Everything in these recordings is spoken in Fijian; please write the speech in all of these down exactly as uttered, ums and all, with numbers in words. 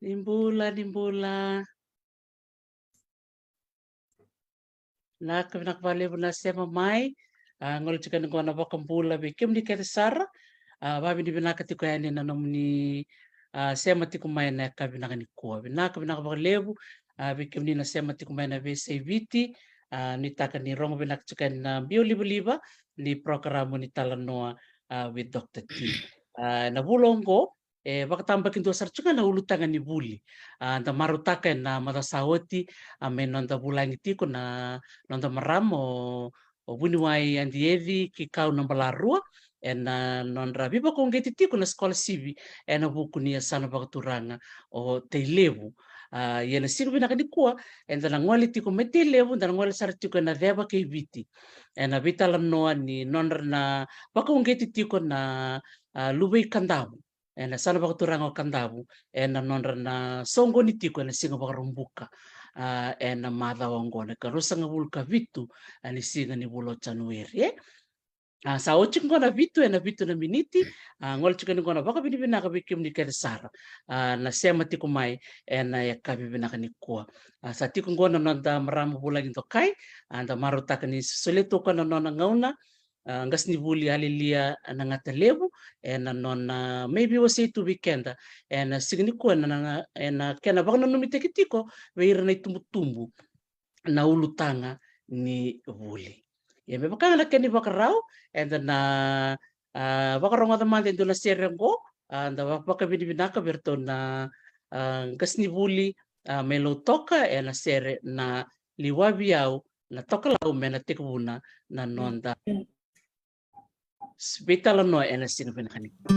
Ni bula, ni bula. Vinaka, vinaka vakalevu na sema mai. A, gole tiko yani qo na vakabula vei kemuni kece sara. A, vakavinavinaka tiko yani na nomuni, a, sema tiko mai na yakavi vinaka nikua. Vinaka, vinaka vakalevu. A, vei kemuni na sema tiko mai na veiyasai Viti. A, nuitaka ni rogo vinaka tiko yani na biau livaliva ni porokaramu ni Talanoa, a, with Doctor T. A, na vula oqo, e vakatabakidua sara tiko ga na ulutaga ni vuli. A, da marautaka ena macawa sa oti, a, me noda vulagi tiko na noda marama o, o vuniwai Adi Eci Kikau Nabalarua, ena nodra veivakauqeti tiko na sikolasivi ena vuku ni yasana vakaturaga o Tailevu. A, ia na siga vinaka nikua, eda na gole tiko mai Tailevu, da na gole sara tiko ena ceva kei Viti, ena veitalanoa ni nodra na vakauqeti tiko na, a, luvei Kadavu ena yasana vakaturaga o Kadavu, ena nodra na soqoni tiko ena siga Vakaraubuka, a, ena macawa oqo na ikaruasagavulu ka vitu, a, ni siga ni vula o Janueri, e. A, sa oti qo na vitu ena vitu na miniti. A, gole tiko yani qo na vakavinavinaka vei kemuni kece sara, a, na sema tiko mai ena yakavi vinaka nikua. A, sa tiko qo na noda marama vulagi dokai, a, da marautaka ni solia tu o koya na nona gauna, a, qasenivuli Alilia Nagatalevu, ena nona mai veiwasei tu vei keda ena siga nikua, ena, na, ena kena vakananumi tiko vei ira na itubutubu na ulutaga ni vuli. Ia me vaka ga na kena ivakarau, eda na, a, vakarogoca mada e dua na sere oqo, a, da va-, vakavinavinaka vei iratou na, a, qasenivuli, a, mai Lautoka, ena sere Na Liwavi Au Na Tokalau, me na tekivuna na noda s-, veitalanoa ena siga vinaka nikua.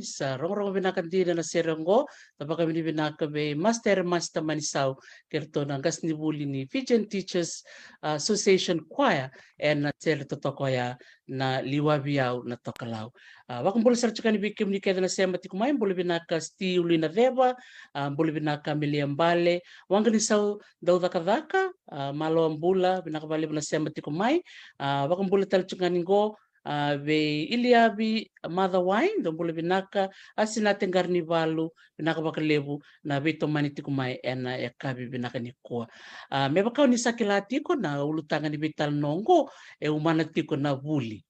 Sa rogorogo vinaka dina na sere oqo. Da vakavinavinaka vei Master Master Manisau kei ratou na qasenivuli ni Fijian Teachers Association Choir ena sere totoka oya na Liwavi Au na Tokalau. A, vakabula sara tiko yani vei kemuni kece na sema tiko mai, bula vinaka Sti Uluinaceva, a, bula vinaka Amelia Bale, Waqa ni Sau Daucakacaka, a, malo bula, vinaka vakalevu na sema tiko mai. A, vakabula tale tiko yani qo, a, vei Iliavi Macawai, dou bula vinaka, Asinate Qaranivalu, vinaka vakalevu na veitomani tiko mai ena yakavi vinaka nikua. A, me vaka o ni sa kila tiko na ulutaga ni veitalanoa oqo, e umana tiko na vuli.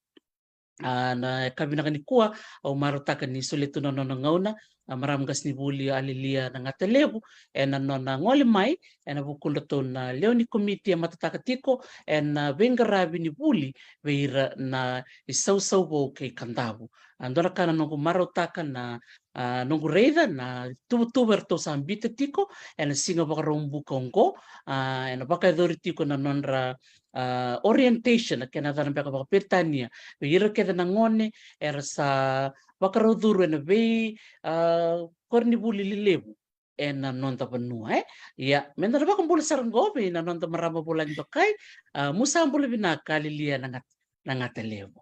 A, na yakavi vinaka nikua, au marautaka ni solia tu na nona gauna a marama qasenivuli Alilia Nagatalevu ena nona gole mai ena vukudratou na lewe ni komiti e matataka tiko ena veiqaravi ni vuli vei ira na isausau vou kei Kadavu. A, dua na ka na noqu marautaka na, a, noqu raica na tuvatuva eratou sa biuta tiko ena siga Vakaraubuka oqo, a, ena vakayacori tiko na nodra, a, orientation, na kena yacana beka vakaperitania, vei ira kece na gone era sa vakarau curu ena vei, a, koronivuli lelevu ena noda vanua, e. Ia, meda na vakabula sara qo vei na noda marama vulagi dokai, a, mu sa bula vinaka Alilia Nagat-, Nagatalevu.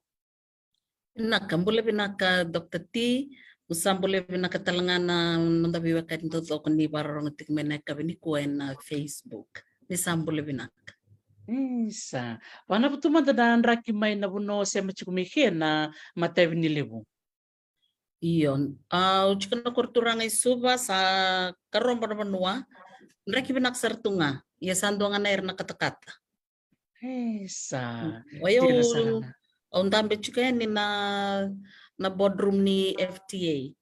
Vinaka, bula vinaka Doctor T, mu sa bula vinaka tale ga na noda veiwekani taucoko ni vakarorogo tiko mai na yakavi nikua ena Facebook. Ni sa bula vinaka. Isa, vanavu tu mada na draki mai na vanua o sema tiko mai ke na matavi ni levu. Io, a, au tiko na koro turaga i Suva, sa Karobo na vanua. Draki vinaka sara tu ga. Ia sa dua ga na era na katakata. Isa, o yau, dina sara ga. Au dabe tiko yani na, na boardroom ni F T A.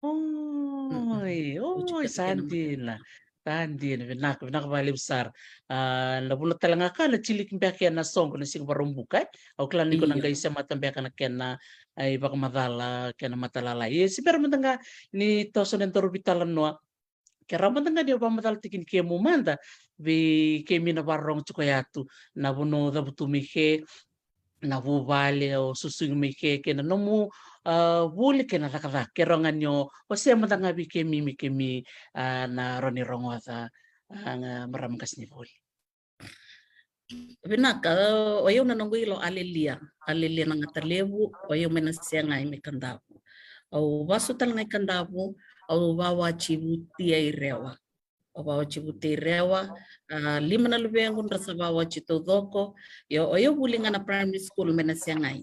Oi, oi, sa dina. Sa dina, vinaka, vinaka vakalevu sara. A, na vuna tale ga ka na tiliki beka ena soqo na siga Vakaraubuka, e. Au kila ni ko na qai semata beka na kena, e, ivakamacala, kena matalalai. E, se bera mada ga ni toso na daru veitalanoa, ke rawa mada ga ni au vakamacalataki ni kemu mada vei kemi na vakarorogo tiko ya tu, na vanua o cavutu mai ke, na vuvale o susugi mai ke, kei na nomu, a, vuli kei na cakacaka, ke rawa ga ni o, o se mada ga vei kemi, me kemi, a, na rawa ni rogoca, a, ga marama qasenivuli. Vinaka, o yau na noqu ilo Alilia, Alilia Nagatalevu, o yau mai Nasegai mai Kadavu. Au vasu tale ga i Kadavu, au vawati Vutia i Rewa. Au vawati Vutia i Rewa, a, lima na luvequ dra sa vawati taucoko. Io, o yau vuli ga na primary school mai Nasegai.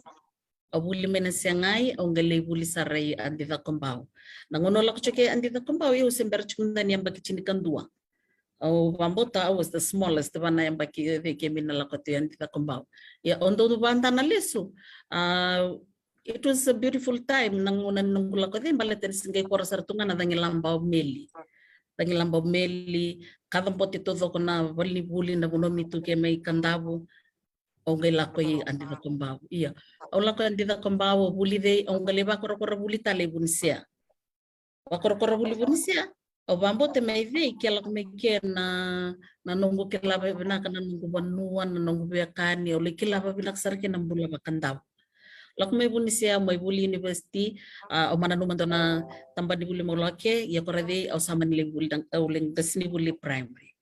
Au vuli mai Nasegai, au qai lai vuli sara i Adi Cakobau. Na gauna au lako tiko i Adi Cakobau, au se bera tiko mada ni yabaki tinikadua. Au vakabauta I was the smallest, va na yabaki vei kemi na lako tu i Adi Cakobau. Ia, au dau vada na lesu. A, it was a beautiful time, na gauna ni noqu lako cei, baleta ni se qai koro sara tu ga na cagilaba o Meli. Cagilaba o Meli, kacabote taucoko na valenivuli, na vanua me tu ke mai Kadavu. Au qai lako i Adi Cakobau. Ia, au lako i Adi Cakobau, au vuli cei, au qai lai vakorokoro vuli tale i Vunisea. Vakorokoro vuli Vunisea, au vakabauta mai cei, ke lako mai ke na, na noqu kila vinaka na noqu vanua, na noqu veiwekani, au lai kila vinaka sara ke na bula vaKadavu. Lako mai Vunisea, mai vuli university, a, au mananuma dua na tabana ni vuli mai loke, ia ko ra cei, au sa mani lai vuli, au lai qasenivuli primary.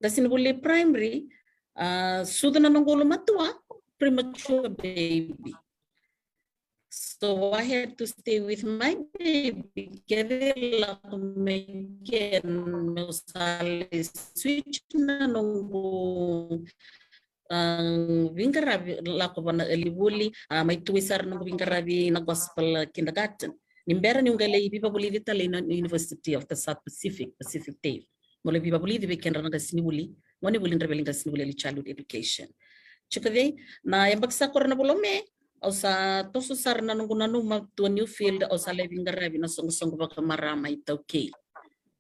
Qasenivuli primary, a, sucu na noqu ulumatua, premature baby. So I had to stay with my baby. Kece lako mai ke, meu sa lai switch na noqu, a, veiqaravi, lako va na early vuli, a, mai tu sara noqu veiqaravi na Gospel Kindergarten. Ni bera niu qai lai veivakavulici tale na University of the South Pacific, Pacific Tei. Meu lai veivakavulici vei kedra na qasenivuli, gonevuli, draveli qasenivuli, early childhood education. Tiko cei, na yabaki sa koro na vula o Me, au sa toso sara na noqu nanuma to a new field, au sa lai veiqaravi na soqosoqo vakamarama iTaukei.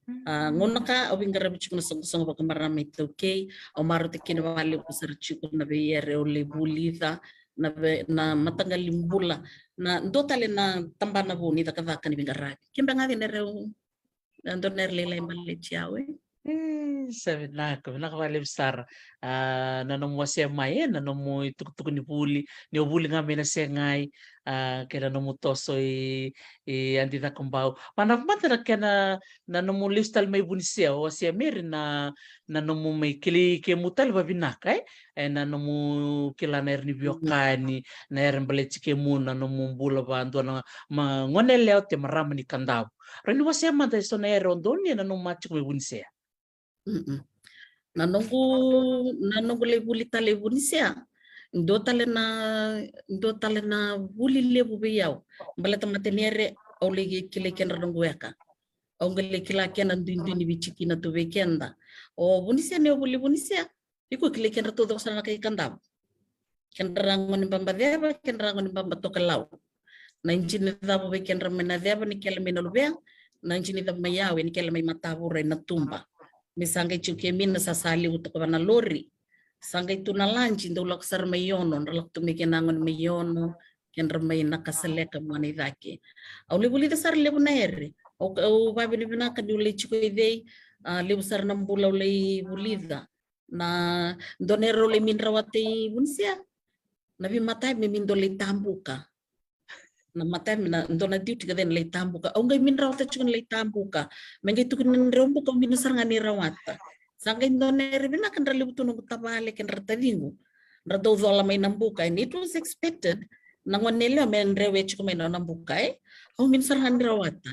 A, gauna ka au veiqaravi tiko na soqosoqo vakamarama iTaukei, au marautaka kina vakalevu sara tiko na veiere au lai vulica, na vei, na mataqali bula, na dua tale na tabana vou ni cakacaka ni veiqaravi. Kebe ga cei na rau, na dua na era lailai baleti au, e? E, sa vinaka, vinaka vakalevu sara. A, na nomu wasea mai, e, na nomu itukutuku ni vuli, ni o vuli ga mai na segai, a, kei na nomu toso i, i Adi Cakobau. Vanavamata na kena, na nomu lesu tale mai Vunisea, o wasea Meri na, na nomu mai kilai kemu tale vavinaka, e? E, na nomu kila na era ni viokani, na era baleti kemu, na nomu bula vadua na ma gone yalewa te marama ni Kadavu. Rau ni wasea mada eso na era o donu ni na nomu matiko mai Vunisea. Mm-mm. Na noqu, na noqu lai vuli tale i Vunisea. Dua tale na, dua tale na vuli levu vei au. Baleta mate ni ere, au lai kilai kedra noqu weka. Au qai lai kila kena duidui ni veitikina tu vei keda. O Vunisea ni o vuli Vunisea. Iko kilai kedra taucoko sara na kai Kadavu. Kedra gone baba ceva, kedra gone baba tokalau. Na ijini cava vei kedra mai na ceva ni kele mai na luvea, na ijini cava mai yawe ni kele mai matavura ina tuba. Me sa qai tiko kemina sa sa levu toka va na lori. Sa qai tu na laji, dau lako sara mai Ono, dra lako tu mai kena gone mai Ono, kedra mai na kasaleka mua na icake. Au lai vulica sara levu na ere. Au, au vavinavinaka niu lai tiko i cei, a, levu sara na bula au lai vulica. Na dua na era au lai midra wata i Vunisea. Na veimataivi me mi dau lai tabuka. Na mataivi na dua na duty ka cei na lai tabuka. Au qai midra wata tiko na lai tabuka. Me qai tuku ni drau buka au midra sara ga ni rawata. Sa qai dua na era vinaka dra levu tu noqu tavale kedra taciqu. Dra dau cola mai na buka. And it was expected. Na gone yalewa me drau e tiko mai na nona buka, e. Au midra sara ga ni rawata.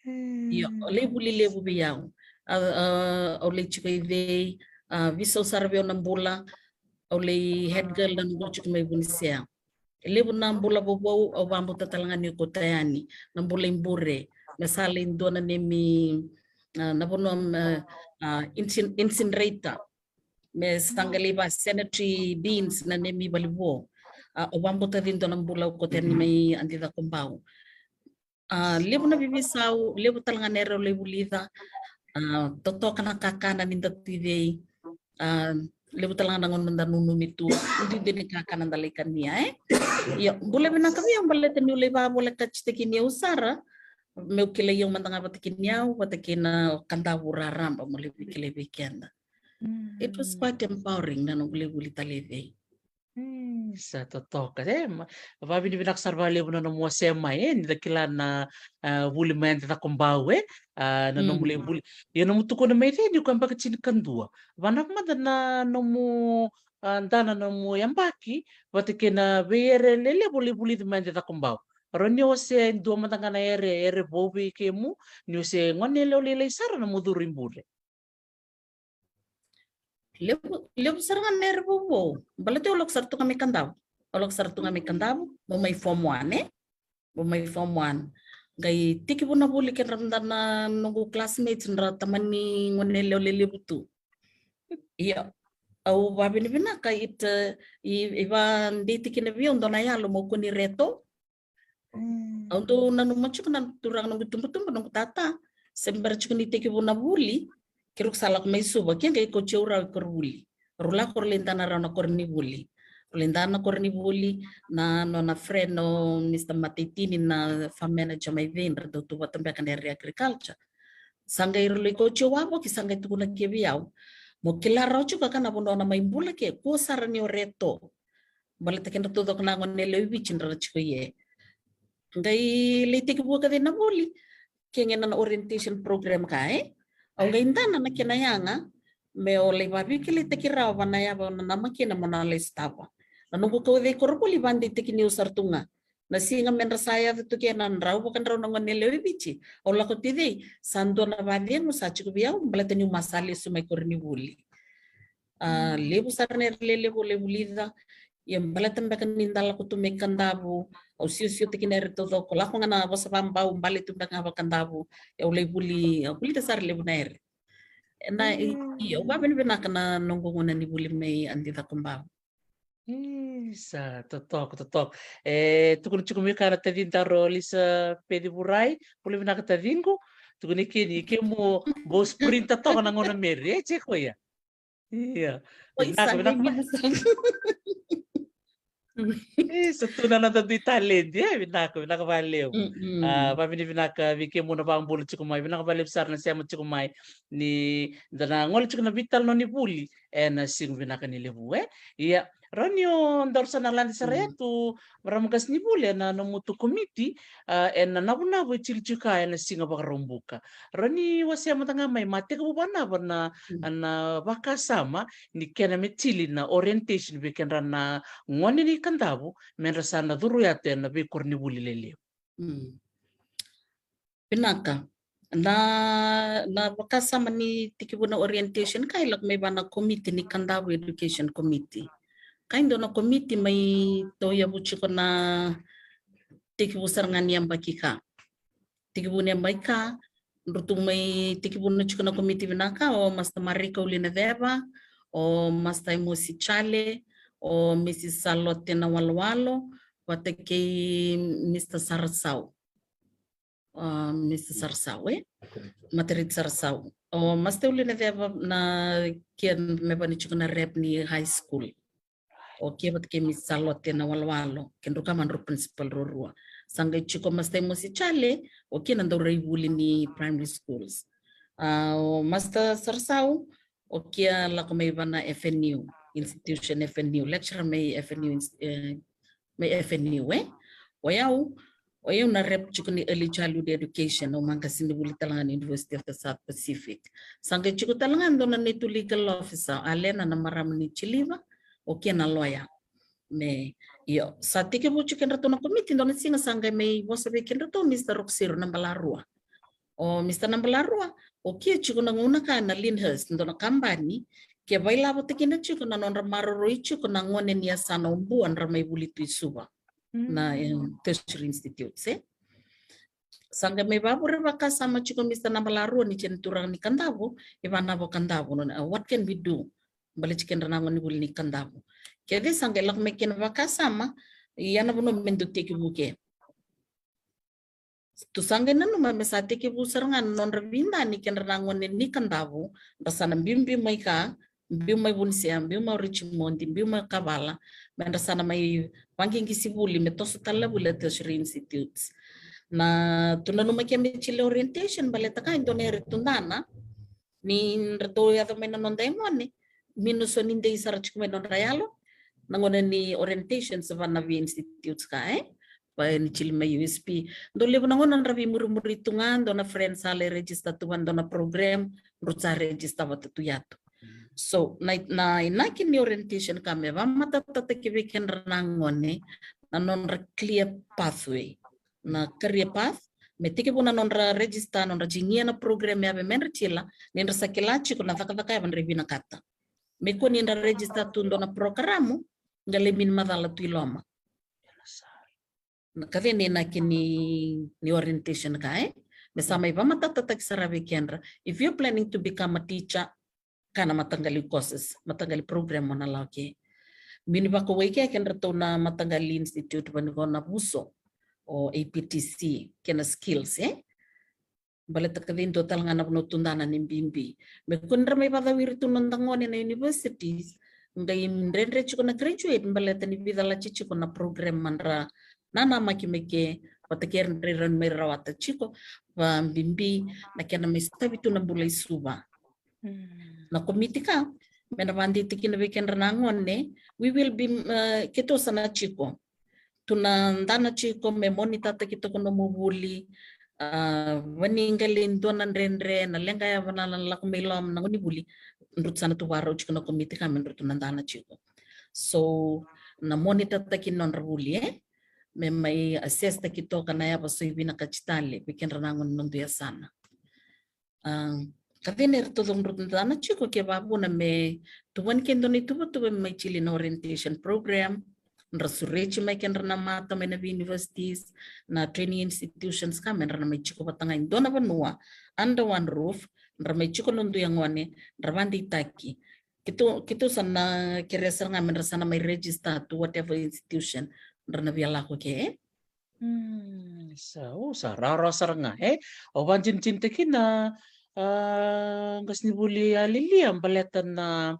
Io, au lai vuli levu vei au. A, a, au lai tiko i cei, a, veisau sara vei au na bula, au lai head girl na noqu tiko mai Vunisea. E levu na bula vovou, au vabauta tale ga niu kauta yani, na bula i bure, me sa lai dua na nemi, a, na vanua, a, a, incin-, incinerator. Me sa qai lai va sanitary bins na nemi valevo. A, au vabauta cei dua na bula au kauta yani mai Adi Cakobau. A, levu na veiveisau, levu tale ga na era au lai vulica. A, totoka na kakana ni da tu i cei. A, levu tale ga na gauna da nanumi tu, duidui ni kakana da lai kania, e? Io, bula vinaka vei au baleta niu lai vavolekatitaki ni au sara, meu kilai au mada ga vata kei ni au, vata kei na Kadavu raraba, meu lai veikilai vei keda. It was quite empowering na noqu lai vuli tale i cei. Mm, sa totoka, e, ma, vavinavinaka sara valevu na nomu wasea mai, e, ni da kila na, a, vuli mai Adi Cakobau, e, a, na nomu lai vuli. Ia nomu tukuna mai cei ni ko yabaki tinikadua. Vanavamata na nomu, a, dana nomu yabaki, vata kei na veiere lelevu lai vulici mai Adi Cakobau. Rau ni wasea e dua mada ga na ere, ere vou vei kemu, ni wasea gone yalewa lailai sara na mucuru i bure. Levu, levu sara ga na ere vovou. Baleta au lako sara tu ga mai Kadavu. Au lako sara tu ga mai Kadavu, meu mai form one, e? Meu mai form one. Qai tekivu na vuli kedra mada na noqu classmates dra tamani gone yalewa lelevu tu. Ia, au vavinavinaka it, e, i, i vadeitaki na vei au dua na yalo meu kua ni reto. Mm. Au dau nanuma tiko na turaga noqu tubutubu, noqu tata, se bera tiko ni tekivu na vuli, keirau sa lako mai Suva, ke qai kauti au rau i koronivuli. Rau lako rau lai dana rau na koronivuli. Rau lai dana koronivuli, na nona friend o Mister Mataitini na farm manager mai Veidra, dau tu vata beka na area agriculture. Sa qai rau lai kauti au wavoki, sa qai tukuna ke vei au. Mo kila rau tiko ka na vanua na mai bula ke, kua sara ni o reto. Baleta kedra taucoko na gone yalewa i Viti dra na tiko i e. Qai lai tekivu ka cei na vuli, ke qai na orientation program ka, e? Au qai dana na kena yaga, me o lai vavikilaitaki rawa va na yava o nanuma kina mo na lai sotava. Na noqu kaucei koronivuli vadeitaki niu sara tu ga. Na siga me dra sa yaco tu kina drau vakadrau na gone yalewa i Viti. Au lako tu i cei, sa dua na vacegu sa tiko vei au, baleta niu ma sa lesu mai koronivuli. A, levu sara na ere lelevu au lai vulica. Ia baleta beka ni da lako tu mai Kadavu, au siosiotaki na ere taucoko, lako ga na vosa vabau, bale tu beka ga vaKadavu. Au lai vuli, au vulica sara levu na ere. Ena, i, io, au vavinavinaka na noqu gauna ni vuli mai Adi Cakobau. Isa, totoka, totoka. E, tukuna tiko mai kea na tacidaru o Lisa Peci Vurai, bula vinaka taciqu. Tukuni kina, kemu bau sprinta toka na gauna Meri, e, check koya. Ia. Oi, vinaka, sa vinaka. Sa tu na noda dui taledi, e, vinaka, vinaka vakalevu. Mm, mm. A, vavinavinaka vei kemu na vabula tiko mai, vinaka vakalevu sara na sema tiko mai. Ni da na gole tiko na vital no ni vuli, e, na siga vinaka ni levu, e. Ia, rawa ni o daru sa na lade sara ya tu, marama qasenivuli, ena nomutu komiti, a, ena navunavu e tili tiko ena siga Vakaraubuka. Rawa ni wasea mada ga mai, ma tekivu vanava na, na vakasama ni kena me tili na orientation vei kedra na gone ni Kadavu, me dra sa na curu yatu ena veikoronivuli lelevu. Mm. Vinaka. Na, na vakasama ni tekivu na orientation ka e lako mai vua na komiti ni Kadavu Education Committee. Ka e dua na komiti mai tauyavu tiko na tekivu sara ga ni yabaki ka. Tekivu ni yabaki ka, dru tu mai tekivu na tiko na komiti vinaka, o Master Marika Ulinaceva, o Master Emosi Chale, o Missus Salote Nawalowalo, vata kei Mister Sarasau. A, Mister Sarasau, e? Matariti Sarasau. O Master Ulinaceva na kia me vani tiko na rep ni high school. O kia vata kei Miss Salote Nawalowalo, kedru ka madru principal ruarua. Sa qai tiko Master Emosi Chale, o kia na dauraivuli ni primary schools. A, o Master Sarasau, o kia lako mai vana F N U, institution F N U, lecturer mai F N U, ins-, e, mai F N U, e? O yau, o yau na rep tiko ni early childhood education, au maqasenivuli tale ga ni University of the South Pacific. Sa qai tiko tale ga dua na neitou legal officer, Alena na marama ni Tiliva, o kia na lawyer. Me, io, sa tekivu tiko kedratou na komiti, dua na siga sa qai mai vosa vei kedratou Mister Rokosiro Nabalarua. O Mister Nabalarua, o kia tiko na gauna ka na Lyndhurst, dua na kabani, ke vailavotaki na tiko na nodra maroroi tiko na gone ni yasana o Bua dra mai vuli tu i Suva. Na, e, tertiary institutes, e. Sa qai mai vavure vakasama tiko Mister Nabalarua ni tena turaga ni Kadavu, e vanavo Kadavu, nona, what can we do? Baleti kedra na gone ni vuli ni Kadavu. Kece sa qai lako mai kena vakasama, ia na vanua me dau tekivu ke. Tu sa qai nanuma me sa tekivu sara ga na nodra vidani kedra na gone ni Kadavu, dra sa na biubiu mai ka, biu mai Vunisea, biu mai Richmond, biu mai Kavala, me dra sa na mai vaqiqisi vuli, me toso tale na vuli a tertiary institutes. Na tu nanuma ke me tili orientation, baleta ka e dua na ere tudana, ni dratou yaco mai na noda yagone, me na so ni dei sara tiko mai nodra yalo, na gauna ni orientation sa vana vei institutes ka, e? Va ni tili mai U S P. Dau levu na gauna dra veimurimuri tu ga, dua na friends sa lai register tu vana dua na program, dru sa register vata tu yatu. So, na, na inaki ni orientation ka me vamatatataki vei kedra na gone, na nodra clear pathway. Na career path, me tekivu na nodra register, nodra jigia na program yave me dra tila, ni dra sa kila tiko na cakacaka yave dra vinakata. Me kua ni dra register tu dua na program, qai lai mini macala tu i loma. Na kacei ni inaki ni, ni orientation ka, e? Me sa mai vamatatataki sara vei kedra. If you're planning to become a teacher, ka na mataqali courses, mataqali program mo na lako ke. Mini vakawai ke kedratou na mataqali institute vani ko na Vuso, o A P T C, kena skills, e? Baleta kacei dua tale ga na vanua tudana ni bibi. Me kua ni dra mai vacawiri tu noda gone na universities, qai dredre tiko na graduate, baleta ni vica lati tiko na program ma dra nanamaki mai ke, vata kei ira dra mai rawata tiko, vabibi na kena mai sotavi tu na bula i Suva. Mm. Na komiti ka, me na vadeitaki kina vei kedra na gone, we will be, uh, keitou sa na tiko. Tu na dana tiko me monitataki toka nomu vuli, uh, vani qai lai dua na dredre, na leqa yava na lako mai loma na gone ni vuli, drutu sa na tu vakarau tiko na komiti ka me drutu na dana tiko. So, na monitataki nodra vuli, e? Me mai assess taki toka na yava so i vinakati tale, vei kedra na gone noda yasana. A, kacei ni ratou cudru dana tiko ke vavuna me tuvani ke dua na ituvatuva me mai tili na orientation program, dra sureti mai kedra na mata mai na vei universities, na training institutions ka me dra na mai tiko vata ga e dua na vanua, under one roof, dra mai tiko na dui yagone, dra vadeitaki. Keitou, keitou sa na kerea sara ga me dra sa na mai register to whatever institution dra na via lako ke. Mm, sa, o, sa rawarawa sara ga, e? O vakadinadinataki na, a, qasenivuli a Lilia, baleta na,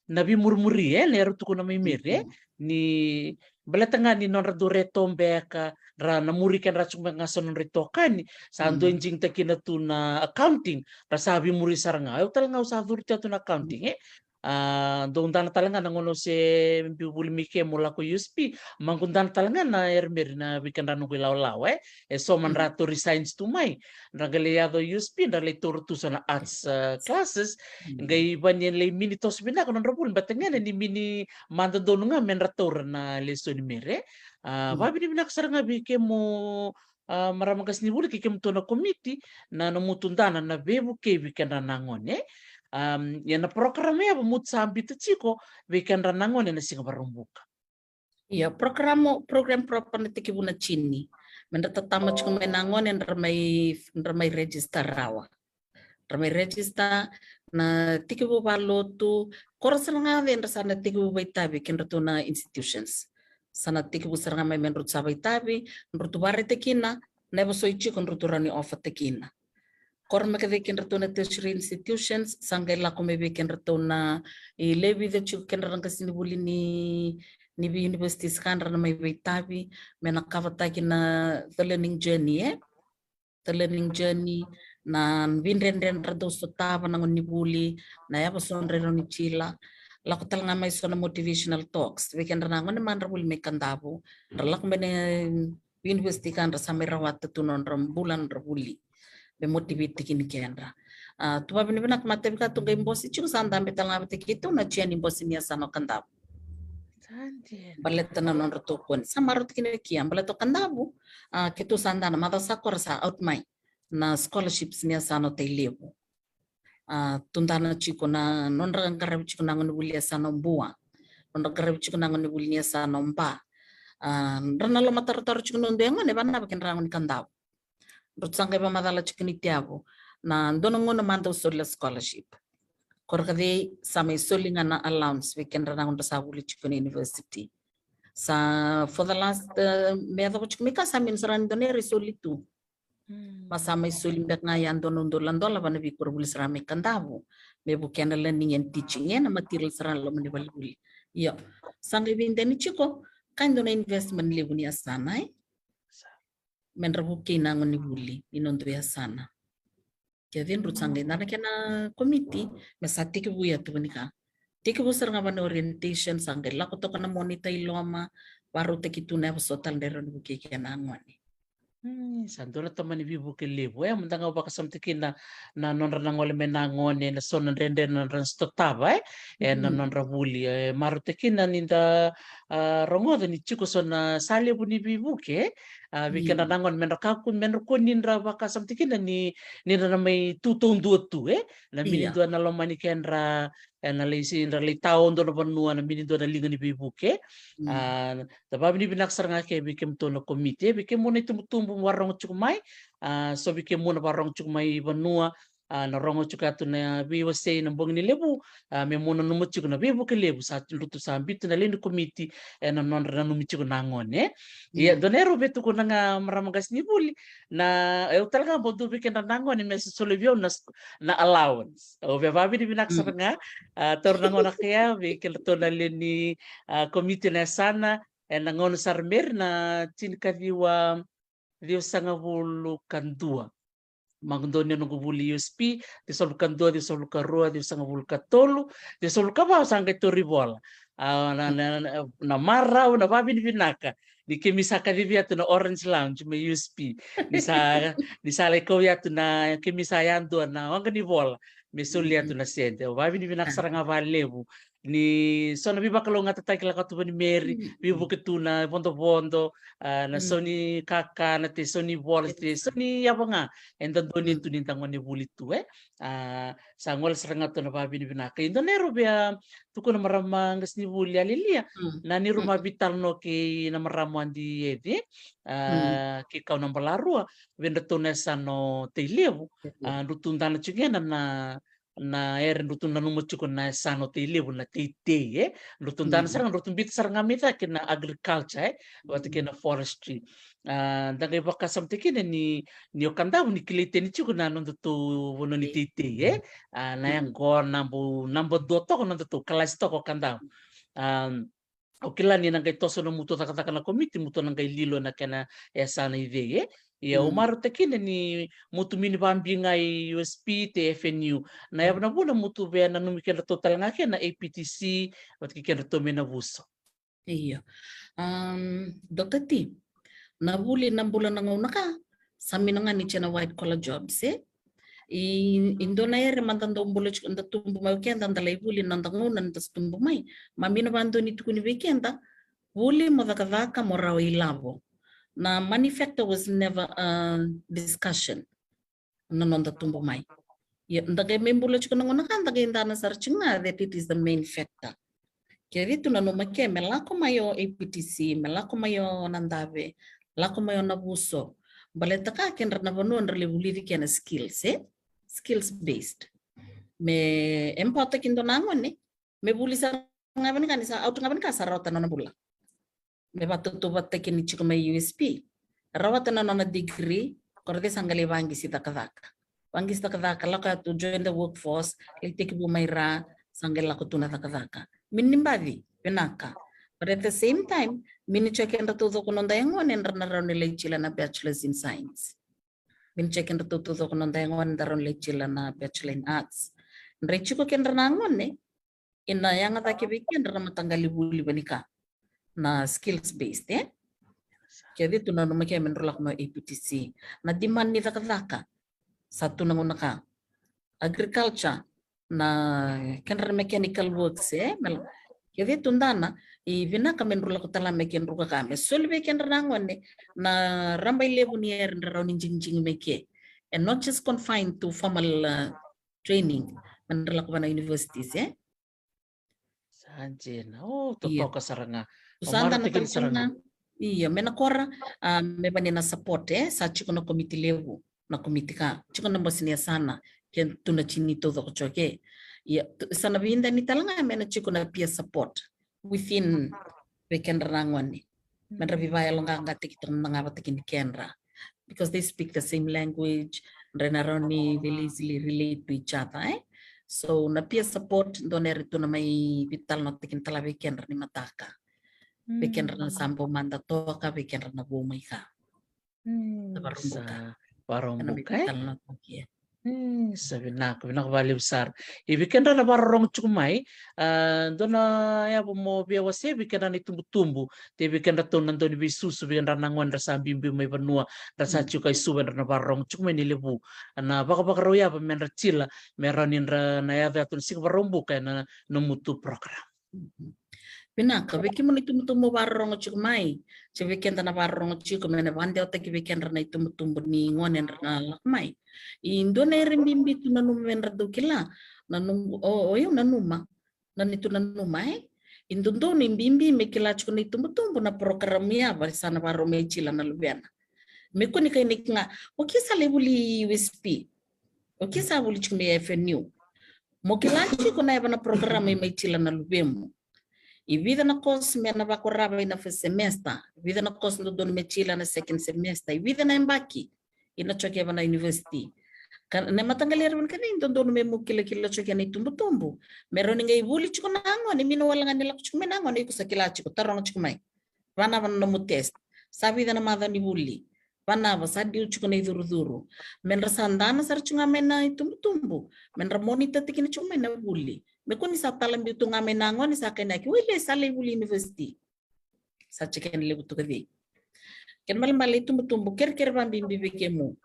na veimurimuri, e? Na era tukuna mai Meri, e? Mm. Ni, baleta ga ni nodra dau reto beka, ra na muri kedra tiko beka ga so nodra itokani, sa dau digitaki na tu na accounting, ra sa veimuri sara ga. Au tale ga au sa curu tu na accounting, e? A, dou dana tale ga na gauna au se biu vuli mai ke mo lako U S P, maqu dana tale ga na era Meri na vei kedra noqu ilawalawa, e? E so madra tori science tu mai, dra qai lai yaco U S P, dra lai taura tu so na arts, a, classes, qai vani e lai mini toso vinaka nodra vuli, baleta ga ni mini mada donu ga me dra taura na lesoni Meri, e? A, vakavinavinaka sara ga vei kemu, a, marama qasenivuli kei kemudou na komiti, na, na nomudou dana na veivuke vei kedra na gone. Am, ia na program ya va mudou sa biuta tiko vei kedra na gone na siga Vakaraubuka. Ia, program, program proper na tekivu na June. Me dra tatama tiko mai na gone, dra mai, dra mai register rawa. Dra mai register na tekivu valotu, koro sara ga dra sa na tekivu vaitavi kedratou na institutions. Sa na tekivu sara ga mai me drau sa vaitavi, drau tu varaitaki kina, na yava so i tiko drau tu rawa ni offer taki kina. Koro me ka cei kedratou na tertiary institutions, sa qai lako mai vei kedratou na i levu i tiko kedra na qasenivuli ni, ni vei universities ka dra na mai vaitavi, me na kavataki na the learning journey, e? The learning journey, na vidredre dra dau sotava na gone ni vuli, na yava so dra rawa ni kila. Lako tale ga mai so na motivational talks vei kedra na gone madra vuli mai Kadavu, dra lako mai na university ka dra sa mai rawata tu nodra bula nodra vuli, me motivate kina kedra. A, tu vakavinavinaka matavi ka tu qai bose tiko sa dabe tale ga vata keitou na chair ni bose ni yasana o Kadavu. Baleta na nodra tokoni. Sa marautaki kina kia, baleta o Kadavu, a, keitou sa dana, macawa sa koro sa out mai na scholarships ni yasana o Tailevu. A, tu dana tiko na nodra qaravi tiko na gone vuli yasana o Bua. Nodra qaravi tiko na gone vuli ni yasana o Ba. A, dra na lomatarotaro tiko na udua e gone vanava kedra gone Kadavu. Drau sa qai vakamacala tiko ni tiavu na dua na gauna mada au soli a scholarship. Koro ka cei sa mai soli ga na allowance vei kedra na gauna dra sa vuli tiko na university. Sa for the last, e, me yacova tiko mai ka sa mini sara ni dua na era i soli tu. Ma sa mai soli beka ga ya dua na udolu na dola va na veikoronivuli sara mai Kadavu. Me vukea na learning and teaching, e, na material sara na loma ni valevuli. Io. Sa qai veideni tiko ka dua na investment levu ni yasana, e? Me dra vukei na gone ni vuli ni noda yasana. Kece drau sa qai dana kena komiti me sa tekivu ya tu vani ka. Tekivu sara ga va na orientation, sa qai lako toka na monitor i loma, varautaki tu na yava so tale dra rawa ni vukei kena gone. Mm, sa dua na tamani veivuke levu, e, mada ga au vakasamataki kina na nodra na gole mai na gone, na so na dredre na nodra sotava, e, e, na nodra vuli, e, marautaki kina ni da, a, rogoca ni tiko so na sa levu ni veivuke, a, vei kedra na gone, me dra kakua, me dra kua ni dra vakasamataki kina ni, ni dra na mai tu taudua tu, e, na mini dua na loma ni kedra, e, na lai si, dra lai tao dua na vanua, na mini dua na liga ni veivuke. A, da vakavinavinaka sara ga ke vei kemudou na komiti, e, vei kemudou na itubutubu varogo tiko mai, a, so vei kemudou na varogo tiko mai vanua, a, na rogo tiko yatu na veiwasei na bogi ni levu, a, me mo nanuma tiko na veivuke levu sa drutu sa biuta na lewe ni komiti, e, na nodra nanumi tiko na gone. Ia, dua na era au via tukuna ga marama qasenivuli, na, e, au tale ga bau dua vei kedra na gone me soli vei au na, na allowance. Au via vakavinavinaka sara ga, a, taura na gauna kaya vei kedratou na lewe ni, a, komiti na yasana, e, na gauna sara Meri na tinikaciwa ciwasagavulu ka dua. Maqu donu na noqu vuli U S P, ciwasagavulu ka dua, ciwasagavulu ka rua, ciwasagavulu ka tolu, ciwasagavulu ka va au sa qai tauri vola. A, na, na, na, na marau, na vakavinavinaka ni kemi sa kacivi yatu na Orange Lounge mai U S P. Ni sa, ni sa lai kau yatu na kemi sa yadua na waqa ni vola me soli yatu na sede. Au vakavinavinaka sara ga vakalevu ni so na veivakalougatataki lako tu vani Meri, veivuke tu na vodovodo, a, na so ni kakana, te so ni vola, te so ni yava ga eda donu tu ni da gone vuli tu, e. A, sa gole sara ga tu na vakavinavinaka. I dua na era au via tukuna marama qasenivuli a Lilia, na ni ruma vitalanoa kei na marama Adi Eci, a, kei Kau na Balarua, vei dratou na yasana o Tailevu, a, drau tu dana tiko kina na, na era drau tu nanuma tiko na yasana o Tailevu na teitei, e? Drau tu dana sara ga, drau tu biuta sara ga mai cake na agriculture, e? Vata kei na forestry. A, da qai vakasamataki kina ni, ni o Kadavu ni kilai tani tiko na nodatou vanua ni teitei, e? A, na yaqona, bau naba dua toka nodatou kalasi toka o Kadavu. A, au kila ni na qai toso na mutu cakacaka na komiti, mutu na qai lilo na kena yasana i vei, e? Ia, au marautaka kina ni mutu mini vabiga i U S P te F N U. Na yava na vuna mutu via nanumi kedratou tale ga kena A P T C, vata kei kedratou mai Navuso. Io. Um, Doctor T, na vuli na bula na gauna ka, sa mina ga ni tena white collar jobs, e? I, i dua na ere mada dau bula tiko, da tubu mai o keda, da lai vuli na noda gauna da tubu mai. Ma mina vadua ni tukuni vei keda, vuli mo cakacaka mo rawa ilavo. Na money factor was never a discussion na noda tubu mai. Ia, da qai mai bula tiko na gauna ka, da qai dana sara tiko ga that it is the main factor. Ke vitu nanuma ke me lako mai o A P T C, me lako mai o Nadave, lako mai o Navuso. Baleta ka kedra na vanua dra lai vulici kena skills, e? Skills based. Me empower taki dua na gone, me vuli sara ga vani ka ni sa, au tu ga vani ka sa rawata na nona bula. Me vatauvataki ni tiko mai U S P. Rawata na nona degree, ko ra sa qai lai vaqisi cakacaka. Vaqisi cakacaka, lako yatu, join the workforce, lai tekivu mai ra, sa qai lako tu na cakacaka. Mini baci, vinaka. But at the same time, mini tiko kedratou taucoko noda yagone dra na rawa ni lai tila na bachelors in science. Mini tiko kedratou taucoko noda yagone dra rawa ni lai tila na bachelor in arts. Dra tiko kedra na gone, ina yaga cake vei kedra na mataqali vuli vani ka. Na skills based, e? Ke vitu nanuma ke me dra lako mai A P T C. Na demand ni cakacaka. Sa tu na gauna ka. Agriculture, na kedra mechanical works, e? Me la-, ke vitu dana, i vinaka me dra lako tala me kedra ka. Me soli vei kedra na gone, na raba i levu ni ere dra rawa ni jigijigi mai ke. And not just confined to formal, uh, training. Me dra lako vana universities, e? Sa dina. O, totoka sara ga. Sa dana tale sara ga. Io, me na kora, a, me vani na support, e, sa tiko na komiti levu, na komiti ka. Tiko na bose ni yasana, ke tu na tini taucoko tiko ke. Ia, sa na vidani tale ga me na tiko na peer support within vei kedra na gone. Me dra veivakayaloqaqataki toka na ga vata kei kedra. Because they speak the same language, dra na rawa ni they easily relate to each other, e? So, na peer support, dua na ere tu na mai vitalanoataki tale vei kedra ni mataka. Vei kedra na sa bau mada toka, vei kedra na vou mai ka. Sa vakarau buka, e? Sa vinaka, vinaka vakalevu sara. I vei kedra na vakarorogo tiko mai, a, dua na yavu mo via wasea vei kedra na itubutubu, te vei kedratou na dau ni veisusu, vei kedra na gone dra sa biubiu mai vanua, dra sa tiko i Suva, dra na vakarorogo tiko mai ni levu. Na vakavakarau yavu me dra tila, me rawa ni dra na yaco yatu na siga Vakaraubuka ena nomutu program. Vinaka, vei kemuni na itubutubu vakarorogo tiko mai, se vei keda na vakarorogo tiko, me na vakadewataki vei kedra na itubutubu ni gone dra na lako mai. I dua na ere bibi tu nanuma me dra dau kila, nanuma, o, o yau nanuma, na ni tu nanuma, e? I dodonu i bibi me kila tiko na itubutubu na program yava sa na vakarau mai tila na luvena. Me kua ni kai ni ga, o ke sa lai vuli U S P. O ke sa vuli tiko mai F N U. Mo kila tiko na yava na program i mai tila na luvemu. I vica na course me na vakorava ina first semester. I vica na course dodonu me tila na second semester. I vica na yabaki ina coke yava na university. Ka na mataqali yara vani ka ni dodonu me mo kilakila coke na itubutubu. Me rawa ni qai vuli tiko na gone, me na wale ga ni lako tiko mai na gone, iko sa kila tiko, taroga tiko mai. Vanava na nomu test. Sa vica na macawa ni vuli. Vanava, sa diu tiko na icurucuru. Me dra sa dana sara tiko ga mai na itubutubu. Me dra monitor tiko kina tiko mai na vuli. Me kua ni sa tala biu tu ga mai na gone sa kainaki, wele sa lai vuli university. Sa tiko kena levu tu ka cei. Kena ibalebale itubutubu, kerekere vabibi vei kemu.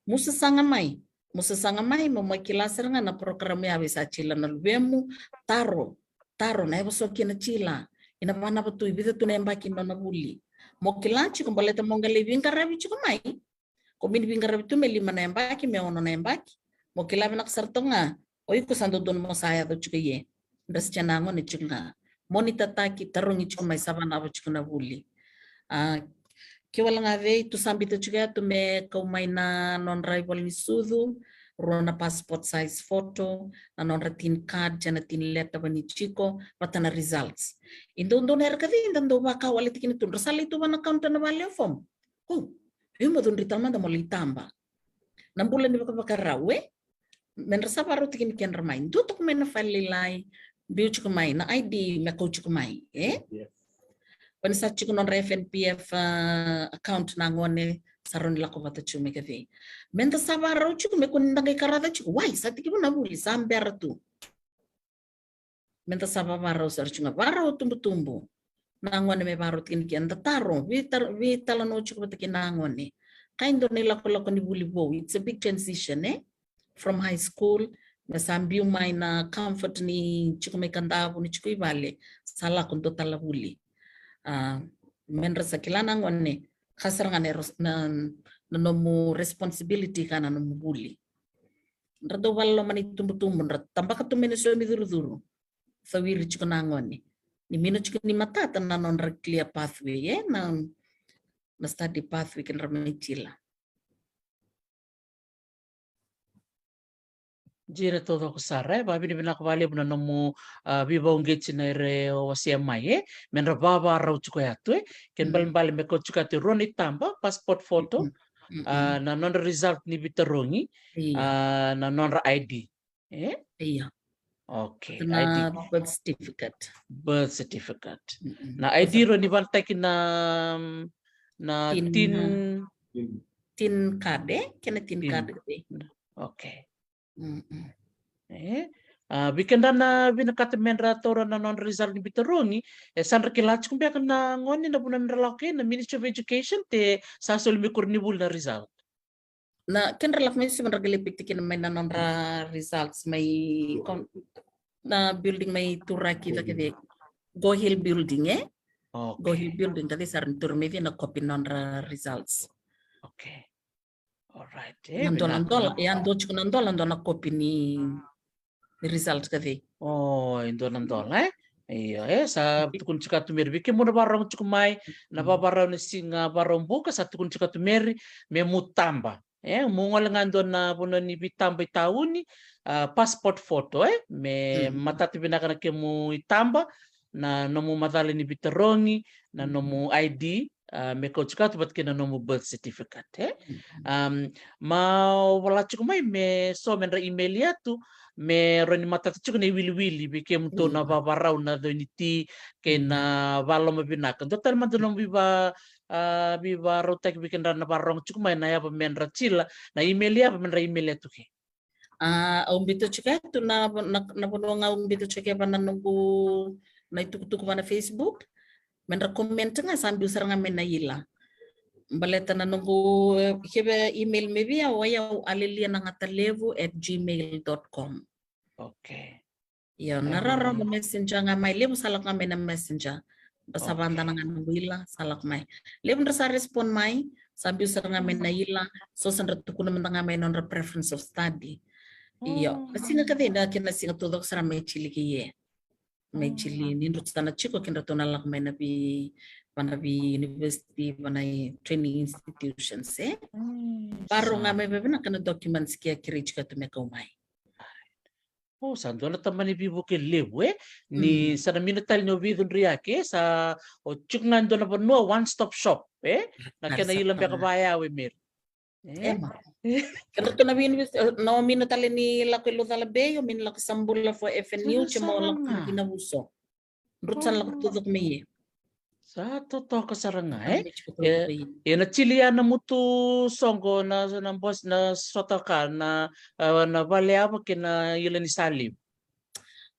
Mo sasaga mai. Mo sasaga mai, mo mai kila sara ga na program yava sa tila na luvemu, taro. Taro na yava so kina tila. Ina vanava tu, i vica tu na yabaki nona vuli. Mo kila tiko baleta mo qai lai veiqaravi tiko mai. Ko mini veiqaravi tu me lima na yabaki, me ono na yabaki. Mo kila vinaka sara toka ga, o iko sa dodonu mo sa yaco tiko i e. Dra sa tiko na gone tiko ga. Monitor taki, tarogi tiko mai sa vanava tiko na vuli. A, ke wale ga vei, tu sa bita tiko yatu me kau mai na nodra ivola ni sucu. rua na passport size photo, na nodra tin card, se na tin letter vani tiko, vata na results. I dodonu era ka cei, da dau vakawale tiko kina tu, dra sa lai tu vana counter na vale o form. O, io mo cudri tale mada mo lai taba. Na bula ni vakavakarau, e? Me dra sa varau tiko ni kedra mai. Dua tiko mai na file lailai, biu tiko mai, na I D me kau tiko mai, e? Yes. Vani sa tiko nodra F N P F, ah, account na gone, sa rau ni lako vata tiko me ka cei. Me da sa varau tiko me kua ni da qai karaca tiko. Wai, sa tiko na vuli, sa bera tu. Me da sa vavarau sara tiko ga, varau tubutubu. Na gone me varau tiko ni ke, da taro, vitar-, vitalanoa tiko vata kei na gone. Ka e dua na ilakolako ni vuli vou. It's a big transition, e? From high school, me sa biu mai na comfort ni tiko mai Kadavu, ni tiko i vale, sa lako dua tale vuli. Ah, me dra sa kila na gone, ka sara ga na ros-, na, na nomu responsibility ka na nomu vuli. Dra dau vakaloloma na itubutubu, dra tabaka tu mai na so ni curucuru. Cawiri tiko na gone. Ni mino tiko ni matata na nodra clear pathway, e? Na, na study pathway kedra mai tila. Dina taucoko sara, e? Vakavinavinaka vakalevu na nomu, ah, veivakauqeti na ira e wasea mai, e? Me dra vavarau tiko ya tu, e? Kena balebale me kau tiko ya tu e rua na itaba, passport photo, ah, na nodra result ni veitarogi, ah, na nodra I D. E? Io. Okay, na I D. Birth certificate. Birth certificate. Na I D rau ni vanataki na, na tin, tin card, e? Kena tin card, e? Okay. E? Ah, vei keda na vinakata me dra taura na nodra result ni veitarogi, e sa dra kila tiko beka na gone na vanua me dra lako kina, na Ministry of Education, se sa soli mai koronivuli na result? Na kedra lako mai, se dra qai lai piti kina mai na nodra results mai, na building mai Turaki, cake cei, Go Hill Building, e? Okay. Go Hill Building, cake cei, sa ra ni taura mai vei na kopi nodra results. Okay. All right, e, na dola, dola, e, a dua tiko na dola, dua na kopi ni result, cake cei. O, e dua na dola, e? Io, e, sa tukuni tiko tu mai vei kemuni na vakarorogo tiko mai, na vavarau ni siga Vakaraubuka, sa tukuni tiko tu mai me mu taba. E, mu gole ga dua na vanua ni veitaba i tauni, ah, passport photo, e? Me matata vinaka na kemu itaba, na nomu macala ni veitarogi, na nomu I D, ah, me kau tiko tu vata kei na nomu birth certificate, e? Am, ma o vola tiko mai me so me dra email ya tu, me rau ni matata tiko na iwiliwili vei kemudou na vavarau, na cau ni ti, kei na vakaloloma vinaka. Dua tale mada nomu veiva-, ah, veivakarautaki vei kedra na vakarorogo tiko mai, na yava me dra tila, na email yava me dra email ya tu ke. Ah, au biuta tiko tu na, na, na vanua ga au biuta tiko va na noqu, na itukutuku va na Facebook. Me dra comment ga, sa biu sara ga mai na ila. Baleta na noqu, eh, keve email me vei au, o yau Alelia Nagatalevu at gmail dot com. Okay. Io, na rarau na Messenger ga mai, levu sa lako ga mai na Messenger. Ba sa vada na ga noqu ila, sa lako mai. Levu dra sa respond mai, sa biu sara ga mai na ila, so sa dra tukuna mada ga mai nodra preference of study. Io, na siga, cake cei, na kena siga taucoko sara mai Chile ke, e? Mai Chile, ni dra sa na tiko kedratou na lako mai na vei, va na vei university, va na training institutions, e? Varau ga mai vavinaka na documents ke a kerei tiko tu me kau mai. O, sa dua na tabana ni veivuke levu, e? Ni sa na mino tale ni o veicudruyaki, e? Sa o tiko ga dua na vanua, one stop shop, e? Na kena ila beka vaya, e, Meri. E? Kedratou na vei university, eh, na o mino tale ni lako i Laucala Bay, o mino lako Sabula for F N U, se mo lako ki Navuso. Dra sa na lako taucoko mai, e? Sa totoka sara ga, e? E, e na Chile ya na mutu soqo, na, na bos, na sota ka, na, eh, na vale yava kei na ila ni sa levu?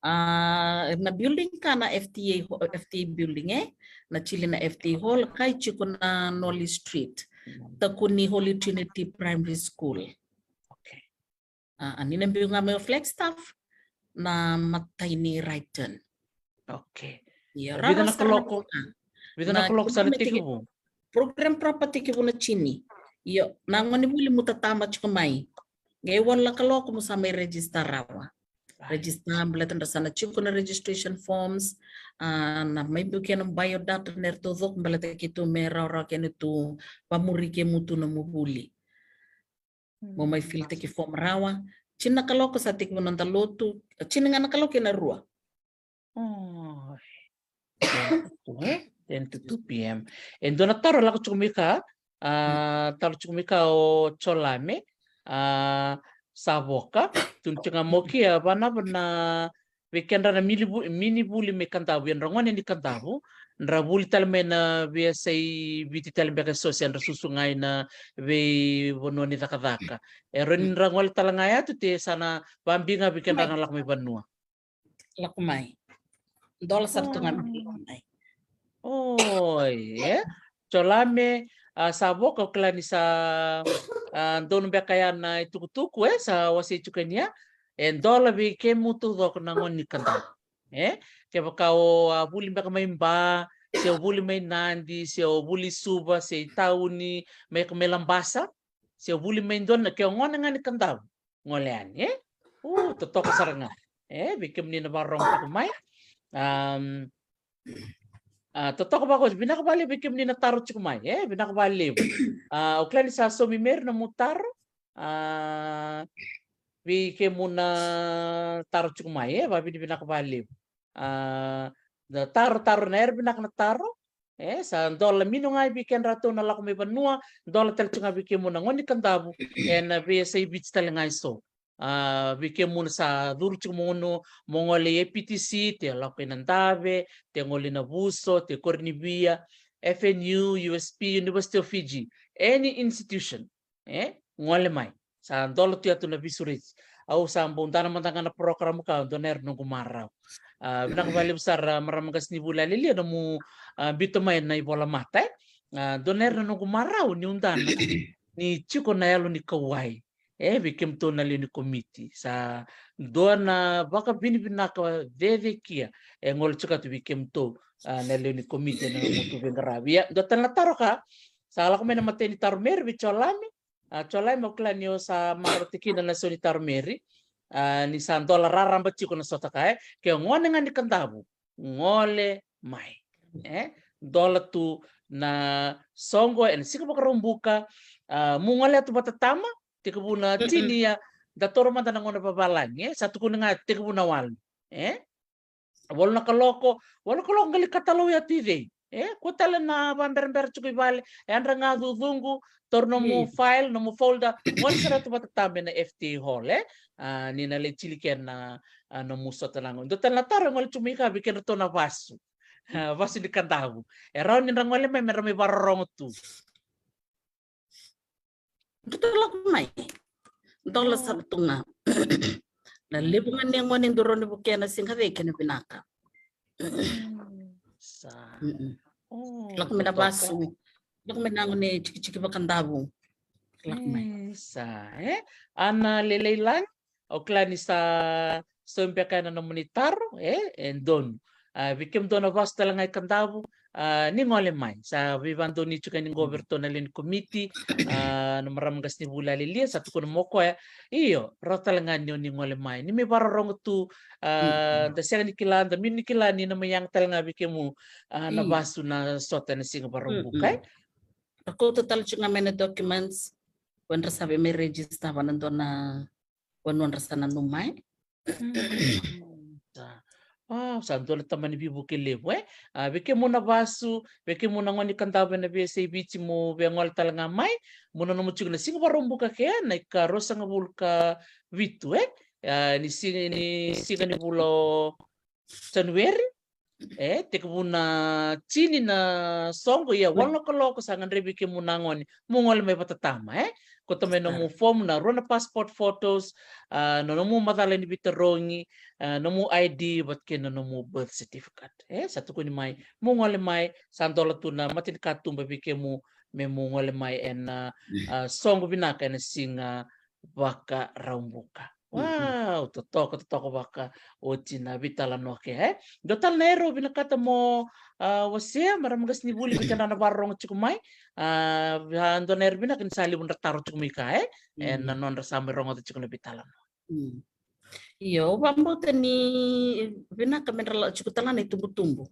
Ah, na building ka na F T A ho-, F T A building, e? Na Chile na F T A Hall, ka e tiko na Nolly Street. Taku ni Holy Trinity Primary School. Okay. Ah, ni na biu ga mai o Flagstaff, na matai ni right turn. Okay. Ia, vica na kaloko? Vica na kaloko sa na tekivu? Program proper tekivu na tini. Io, na gone vuli mu tataba tiko mai. Qai walu na kaloko mu sa mai register rawa. Register, baleta dra sa na tiko na registration forms, ah, na mai biu kena biodata na era taucoko, baleta keitou me rawarawa kena tu, vamuri kemu tu na mu vuli. Mo mai fill taki form rawa, Tini na kaloko sa tekivu na noda lotu. Tini ga na kaloko kei na rua. Oh. Ten to two, eh? Ten to two p.m. E dua na taro lako tiko mai ka, a, taro tiko mai ka o Jolame, a, Savoka, tukuna tiko ga mai o koya, vanava na vei kedra na mini vu-, mini vuli mai Kadavu, ia na gone ni Kadavu, dra vuli tale mai na veiyasai Viti tale beka eso se dra susu ga ina veivanua ni cakacaka. E rawa ni dra gole tale ga ya tu, te sa na vabibi ga vei kedra na lako mai vanua. Lako mai. Dola sara tu ga mai. Oi, e? Jolame, a, Savoka, au kila ni sa, a, donu beka ya na itukutuku, e, sa wasei tiko yani ya. E dola vei kemu taucoko na gone ni Kadavu. E? Kevaka o a vuli beka mai Ba, se o vuli mai Nadi, se o vuli Suva, se i tauni, mai, mai Labasa, se o vuli mai dua na, ke o gone ga ni Kadavu. Gole yani, e? U, totoka sara ga. E, vei kemuni na vakarorogo tiko mai. Am, a, totoka vaka, vinaka vakalevu vei kemuni na taro tiko mai, e? Vinaka vakalevu. A, au kila ni sa saumi Meri na nomu taro. A, vei kemu na taro tiko mai, e? Vavinavinaka vakalevu. A, na taro, taro na era vinaka na taro. E, sa dola mino ga vei kedratou na lako mai vanua, dola tale tu ga vei kemu na gone ni Kadavu, ena veiyasai Viti tale ga eso. A, vei kemuna sa curu tiko mo gone, mo gole i A P T C, te lako i Nadave, te gole i Navuso, te Koronivia, F N U, U S P, University of Fiji, any institution. E, gole mai. Sa dola tu ya tu na visureti. Au sa bau dana mada ga na program ka, dua na era noqu marau. A, vinaka vakalevu sara, marama qase ni Vula Lialia, nomu, a, biuta mai na ivola mata, e. A, dua na era noqu marau niu dana ni tiko na yalo ni kauwai. E, vei kemudou na lewe ni komiti. Sa dua na vakavinavinaka cecekia e gole tiko tu vei kemudou, a, na lewe ni komiti ena nomutou veiqaravi. Ia, dua tale na taro ka, sa lako mai na imatai ni taro Meri vei Jolame, A, Jolame, au kila ni o sa marautaka kina na sau ni taro Meri. A, ni sa dola raraba tiko na sota ka, e. Ke o gone ga ni Kadavu, gole mai. E? Dola tu na soqo ena siga Vakaraubuka. A, mo gole tu vata tama, tekivu na tini ya, da toro mada na gauna vavalagi, e? Sa tukuni ga tekivu na walu. E? Walu na kaloko, walu na kaloko qai katalau ya tu i cei. E, kua tale na vaberabera tiko i vale, e yadra ga cucuqu, taura nomu file, nomu folder, gole sara tu vata tama ena F T A hall, e. A, ni na lai tili kina, a, nomu sota na gauna. Dua tale na taro e gole tu mai ka vei kedratou na vasu. A, vasu ni Kadavu. E rawa ni dra gole mai, me dra mai vakarorogo tu. Dra lako mai. Dola sara tu ga. Na levu ga ni gone dou rawa ni vukea na siga cei kena vinaka. Sa. Lako mai na vasu. Lako mai na gone tikitiki vakadavu. Lako mai. Sa, e? Ana Leleilagi. Au kila ni sa saumi beka na nomuni taro, e, e donu. A, vei kemudou na vasu tale ga i Kadavu, a, ni gole mai. Sa veivakadonui tiko yani qo vei iratou na lewe ni komiti, a, na marama qase ni Vula Lialia, sa tukuna mai o koya. Io, rawa tale ga ni o ni gole mai. Ni mai vakarorogo tu, a, da sega ni kila, da mini kila ni na mai yaga tale ga vei kemu, a, na vasu na sota ena siga Vakaraubuka, e? Ra kauta tale tiko ga mai na documents, o yadra sa via mai register vua na dua na vanua dra sa nanuma, e? Sa. Wow, sa dua na tamani veivuke levu, e? A, vei kemu na vasu, vei kemu na gone ni Kadavu ena veiyasai Viti mo via gole tale ga mai, mo nanuma tiko na siga Vakaraubuka ke, na ikaruasagavulu ka vitu, e? A, ni siga, ni siga ni vula o Janueri, e, tekivu na tini na soqo, ia walu na kaloko sa gadrevi kemu na gone mo gole mai vata tama, e. Kauta mai nomu fomu, na rua na passport photos, a, na nomu macala ni veitarogi, a, nomu I D, vata kei na nomu birth certificate, e. Sa tukuni mai mo gole mai, sa dola tu na matanikatuba vei kemu me mo gole mai ena, a, soqo vinaka ena siga Vakaraubuka. Wow, totoka, totoka vaka oti na veitalanoa ke, e? Dua tale na era o vinakata mo, a, wasea, marama qase ni Vuli, vei keda na vakarorogo tiko mai, a, dua na era vinaka ni sa levu dra taro tiko mai ka, e? Ena nodra sa mai rogoca tiko na veitalanoa. Io, au vakabauta ni vinaka me dra tiko tale ga na itubutubu.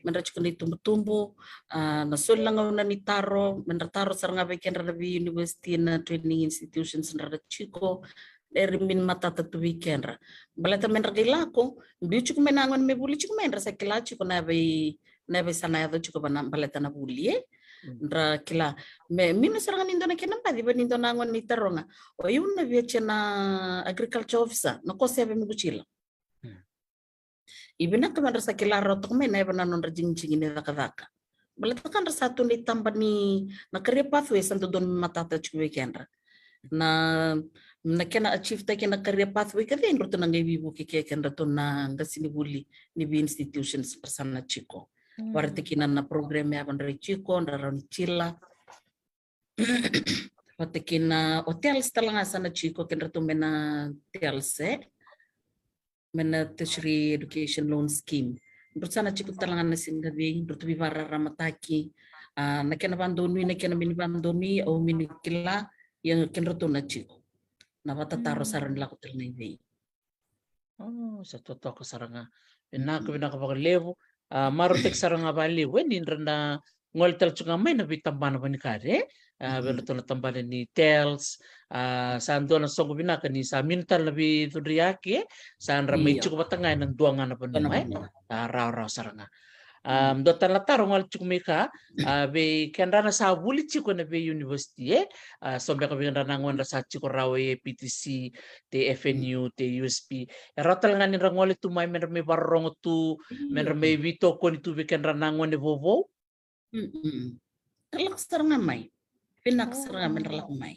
Me dra tiko na itubutubu, a, na soli na gauna ni taro, me dra taro sara ga vei kedra na vei university, na training institutions dra tiko, e ri mini matata tu vei kedra. Baleta me dra qai lako, biu tiko mai na gone me vuli tiko mai, dra sa kila tiko na vei, na vei sa na yaco tiko vana baleta na vuli, e? Dra kila, me, minu sara ga ni dua na kena baci, va ni dua na gone ni taroga. O yu na via tia na agriculture officer, na kosi ave me vucila. I vinaka me dra sa kila rawa toka mai na eva na nodra jigijigi ni cakacaka. Baleta ka dra sa tu ni taba ni na career pathway sa dodonu me matata tiko vei kedra. Na, na kena achieve taki na career pathway ka vei dra tu na qai vivuke ke kedra tu na qasi ni vuli ni vi institutions dra sa na tiko. Vara taki na, na program ya va dra tiko, dra rawa ni tila. Vata kei na hotels tale ga sa na tiko, kedratou me na hotels, e? Me na tertiary education loan scheme. Drau sa na tiko tale ga na siga vei, drau tu veivararamataki. A, na kena vadonui, na kena mini vadonui, au mini kila, ia kedratou na tiko. Na vatataro sara ni lako tale ga i vei. O, sa totoka sara ga. Vinaka, vinaka vakalevu. A, marautaki sara ga vakalevu, e, ni dra na gole tale tu ga mai na veitabana vanikari, e? A, vei ratou na tabana ni TELS, a, sa dua na soqo vinaka ni sa minu tale na veicudruyaki, e? Sa dra mai tiko vata ga ena dua ga na vanua, e? A, rawarawa sara ga. A, dua tale na taro gole tiko mai ka, a, vei kedra na sa vuli tiko na vei university, e? A, so beka vei kedra na gone dra sa tiko rawa e PTC, te FNU, te USP. E rawa tale ga ni dra gole tu mai me dra mai varorogo tu, me dra mai veitokoni tu vei kedra na gone vovou. Dra lako sara ga mai. Vinaka sara ga me dra lako mai.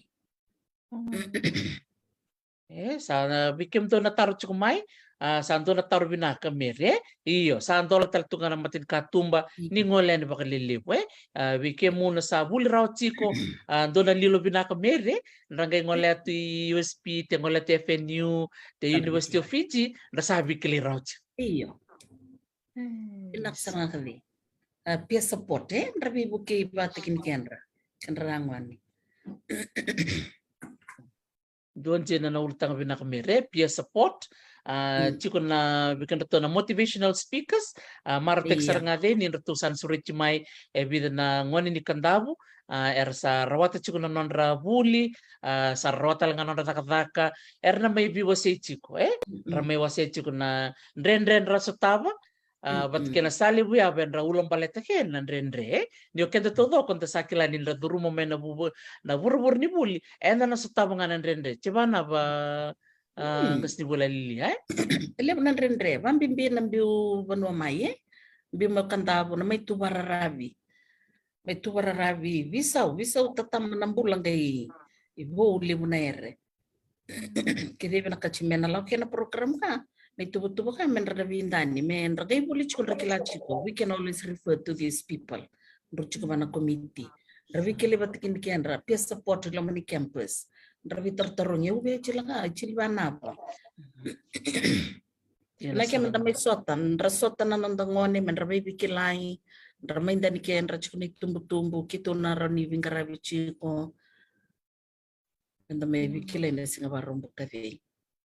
E, sa na vei kemudou na taro tiko mai, a, sa dua na taro vinaka Mary, e? Io, sa dola tale tu ga na matanikatuba, ni gole yani vakalelevu, e? A, vei kemuna sa vuli rawa tiko, a, dua na lilo vinaka Mary, e? Dra qai gole atu i USP, te gole atu FNU, te University of Fiji, dra sa veikilai rawa tiko. Io. Vinaka sara ga ka vei. A, peer support, e? Dra veivukei vata kei ni kedra. Kedra na gone. Dua dina na ulutaga vinaka Mary, peer support. A, tiko na vei kedratou na motivational speakers. A, marautaki sara ga cei ni dratou sa na sureti mai e vica na gone ni Kadavu. A, era sa rawata tiko na nodra vuli, a, sa rawata tale ga nodra cakacaka. Era na mai veiwasei tiko, e? Ra mai wasea tiko na dredre dra sotava. A, vata kei na sa levu yava e dra ulabaleta kei na dredre, e? Ni o keda taucoko da sa kila ni dra curuma mai na vuvu, na vuravura ni vuli, eda na sotava ga na dredre. Tiko vana va, a, qasi ni vula lilia, e? E levu na dredre, vabibi na biu vanua mai, e? Biu mai Kadavu, na mai tu vararavi. Mai tu vararavi, visau, visau tatama na bula qai vou levu na ere. Ke cei vinakati me na lako kei na program ka, me tuvatuva ka, me dra na veidani, me dra qai vuli tiko dra kila tiko, we can always refer to these people. Dra tiko vana komiti. Dra veikilai vata kei ni kedra, peer support loma ni campus. Dra veitarotarogi, au vei tila ka, tili vanava. Na kena dra mai sota, dra sota na noda gone, me dra veiveikilai, dra mai dani kedra tiko na itubutubu, keitou na rawa ni veiqaravi tiko. Eda mai veikilai na siga Vakaraubuka vei.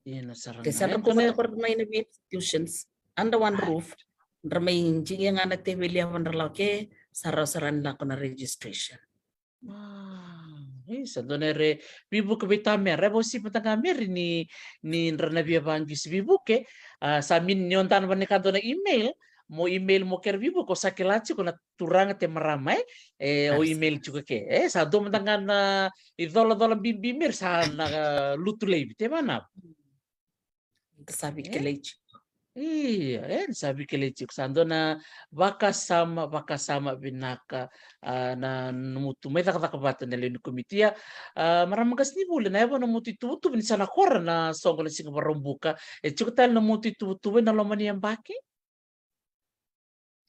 Io, na sara ga. Ke sa dra kua vata kora mai na vei institutions under one roof, dra mai jigia ga na teveli yava dra lako ke, sa rawa sara ni lako na registration. Wow. E, sa dua na ere veivuke vei ta Mary, e vosi vata ga Mary ni, ni dra na via vaqisi veivuke, a, sa mini ni o dana vani ka dua na email, mo email mo kere veivuke, o sa kila tiko na turaga te marama, e, e, o email tiko ke. E, sa dua mada ga na icolacola bibi Mary sa na, a, lutu laivi, te vanava. Sa veikilai tiko. Io, e, sa veikilai tiko. Sa dua na vakasama, vakasama vinaka, a, na nomutou mai cakacaka vata na lewe ni komiti. A, marama qasenivuli, na yava nomutou ituvatuva ni sa na kora na soqo na siga Vakaraubuka. E tiko tale nomutou ituvatuva ena loma ni yabaki?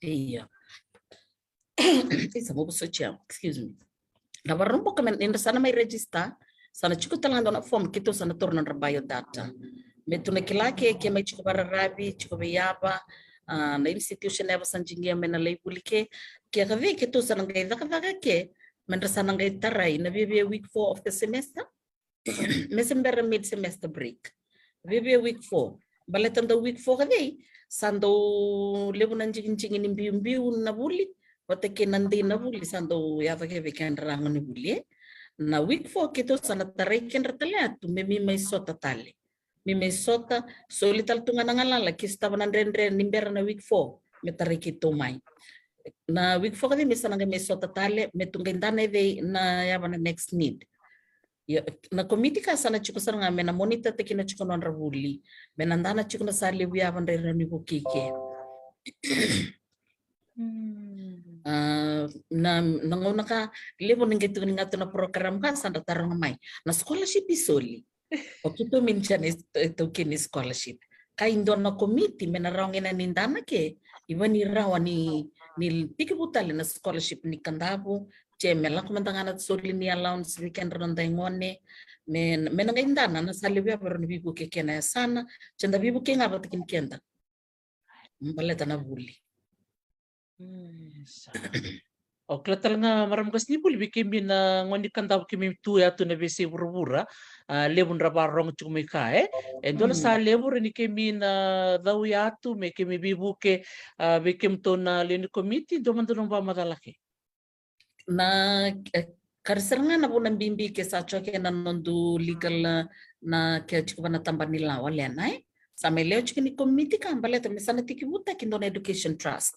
Io. Isa, mo vosoti au, excuse me. Na Vakaraubuka me, ni dra sa na mai register, sa na tiko tale ga dua na form, keitou sa na taura nodra biodata. Me tou na kila ke, ke mai tiko vararavi, tiko veiyava, a, na institution yava sa jigia me na lai vuli ke, ke ka vei keitou sa na qai cakacaka ke, me dra sa na qai tarai na viavia week four of the semester. Me se bera mid semester break. Viavia week four. Baleta dau week four ka vei, sa dau levu na jigijigi ni biubiu na vuli, vata kei na dei na vuli, sa dau yaco ke vei kedra na gone vuli, e? Na week four keitou sa na tarai kedra tale yatu me mi mai sota tale. Mi mai sota, soli tale tu ga na galala ke sotava na dredre ni bera na week four me tarai keitou mai. Na week four ka cei me sa na qai mai sota tale me tu qai dana e cei na yava na next need. Io, na komiti ka sa na tiko sara ga me na monitor-taki na tiko nodra vuli, me na dana tiko na sa levu yava dra i rau ni vukei ke. A, na, na gauna ka levu ni qai tukuni ga tu na program ka sa dra taroga mai na scholarship i soli. O keitou mini sa na taukeni scholarship. Ka i dua na komiti me na rawa ga ni dana ke i vani rawa ni, ni tekivu tale na scholarship ni Kadavu, se me lako mada ga na soli ni allowance vei kedra noda i gone, me, me na qai dana na sa levu yava rau ni veivuke kei na yasana, se da veivuke ga vata kei keda. Baleta na vuli. Mm, sa. O kila tale ga marama qasenivuli vei kemi na gone ni Kadavu kemi tu yatu na veiyasai vuravura, a, levu dra vakarorogo tiko mai ka, e? E dua na sa levu ra ni kemi na cau yatu me kemi veivuke, a, vei kemitou na lewe ni komiti, dua mada nomu vakamacala ke. Na, e, kari sara ga na vuna bibi ke sa coke na nodu legal, e, na ke tiko va na taba ni lawa lena, e? Sa mai lewe tiko ni komiti ka baleta me sa na tekivutaki dua na education trust.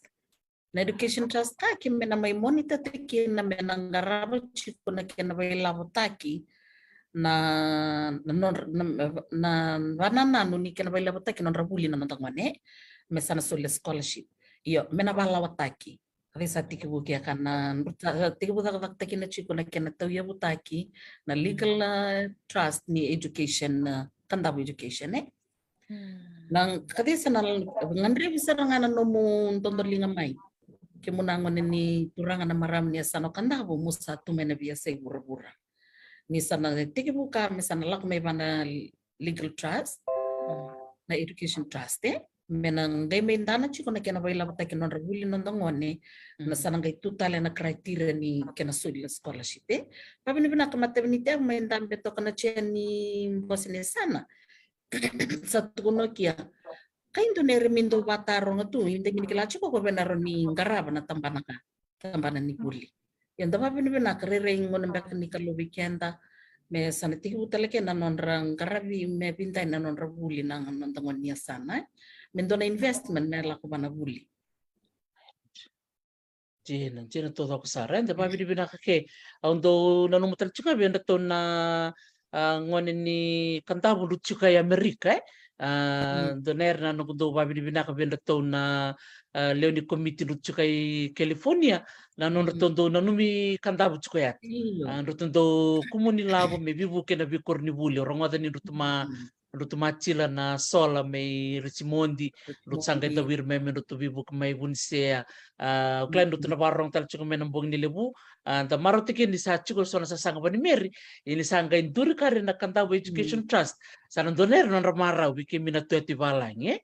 Na education trust ka ke me na mai monitor-taki na me na qarava tiko na kena vailavotaki na, na, nodra, na, na vanananu ni kena vailavotaki nodra vuli na noda gone, me sa na solia scholarship. Io, me na valawataki. Ka cei sa tekivu ke ka na, sa tekivu cakacakataki na tiko na kena tauyavutaki na legal, e, trust ni education, e, Kadavu education, e? Na ka cei sa na gadrevi sara ga na nomu dodoliga mai. Kemu na gone ni turaga na marama ni yasana o Kadavu, mo sa tu mai na veiyasai vuravura. Ni sa na tekivu ka me sa na lako mai va na legal trust, na education trust, e? Me na qai mai dana tiko na kena vailavotaki nodra vuli noda gone, na sa na qai tu tale na criteria ni kena soli na scholarship, e? Vavinavinaka mataviniti au mai dabe toka na chair ni bose ni yasana. Sa tukuna o kia, ka i dua na ere mi dau vataroga tu, i dai mi ni kila tiko ko vei na rau ni qarava na tabana ka, tabana ni vuli. Ia da vavinavinaka rairai gona beka ni Kalou vei keda, me sa na tekivu tale ke na nodra qaravi me vidai na nodra vuli na noda gone ni yasana, e? Me dua na investment me lako va na vuli. Dina, dina taucoko sara, e? Da vavinavinaka ke. Au dau nanuma tale tiko ga vei dratou na, a, gone ni Kadavu dru tiko i Amerika, e? A, dua na ere na noqu dau vavinavinaka vei dratou na, a, lewe ni komiti dru tiko i California, na nodratou dau nanumi Kadavu tiko yatu. A, dratou dau kumuni lavo me veivuke na veikoronivuli, o rogoca ni dratou ma Ratou matila na sola mai Richmond, ratou sa qai tawiri mai me ratou veivuke mai Vunisea. A, o kila ni ratou na vakarorogo tale tiko mai na bogi ni levu. A, da marautaki ni sa tiko so na sasaga vua ni Meri, ia ni sa qai duri kari na Kadavu Education Trust. Sa na dua na ira nodra marau vei kemi na tu e valagi, e?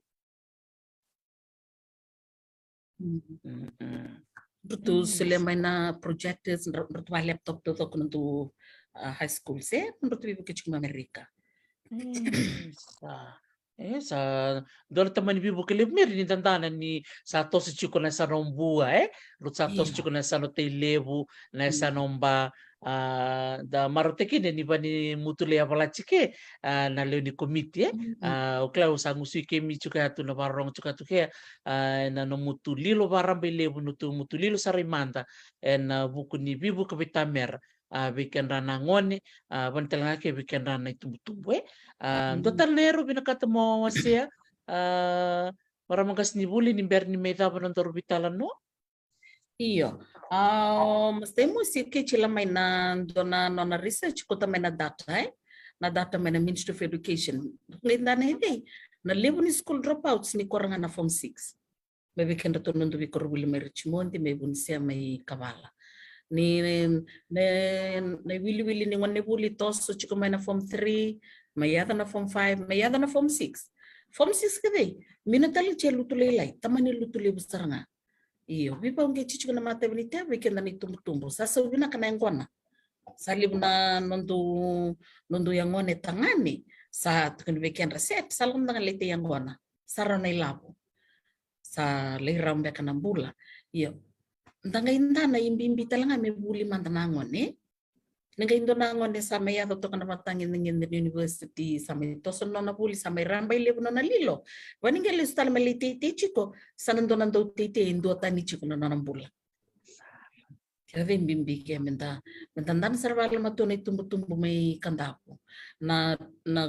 Ratou solia mai na projectors, ratou va laptop taucoko na dua, a, high school se ratou veivuke tiko mai Amerika. E sa, e sa dua na tamani veivuke levu Meri ni dadana ni sa toso tiko na yasana o Bua, e? Ratou sa toso tiko na yasana o Tailevu, na yasana o Ba, a, da marautaki ni vani mutu lai yavalati ke, a, na lewe ni komiti, e? A, o kila au sa gusui kemi tiko yatu na vakarorogo tiko yatu ke, a, ena nomu tu lilo vakarabailevu, nomu tu lilo sara i mada ena vuku ni veivuke vei tamera, a, vei kedra na gone, a, vani tale ga ke vei kedra na itubutubu, e? A, dua tale na ero vinakata mo wasea, a, marama qasenivuli ni bera ni mai cava na nodaru veitalanoa. Io. A, o Master Emosi kei tiko mai na dua na nona research, kauta mai na data, e? Na data mai na Ministry of Education. Qai dana e vei na levu ni school dropouts ni kora ga na form six. Mai vei kedratou na dua veikoronivuli mai Richmond, mai Vunisea, mai Kavala. Ni, na, na iwiliwili ni gonevuli toso tiko mai na form three, mai yaco na form five, mai yaco na form six. Form six ka vei? Mina tale tiko e lutu lailai, tamani lutu levu sara ga. Io, veivauqeti tiko na mataviniti vei keda na itubutubu. Sa sau vinaka na yaqona. Sa levu na nodu, nodu yaqona e tagane. Sa tukuni vei kedra se, sa lako mada ga lai tei yaqona. Sa rawa na ilavo. Sa lai rawa beka na bula. Io. Da qai dana ibibi tale ga me vuli mada na gone. Ni qai dua na gone sa mai yaco toka na vatagedegede ni university, sa mai toso na nona vuli, sa mai raba i levu na nona lilo. Vani qai lesu tale mai lai teitei tiko, sa na dua na dau teitei e dua tani tiko na nona bula. Kece bibi ke meda, meda dana sara vale matua na itubutubu mai Kadavu. Na, na,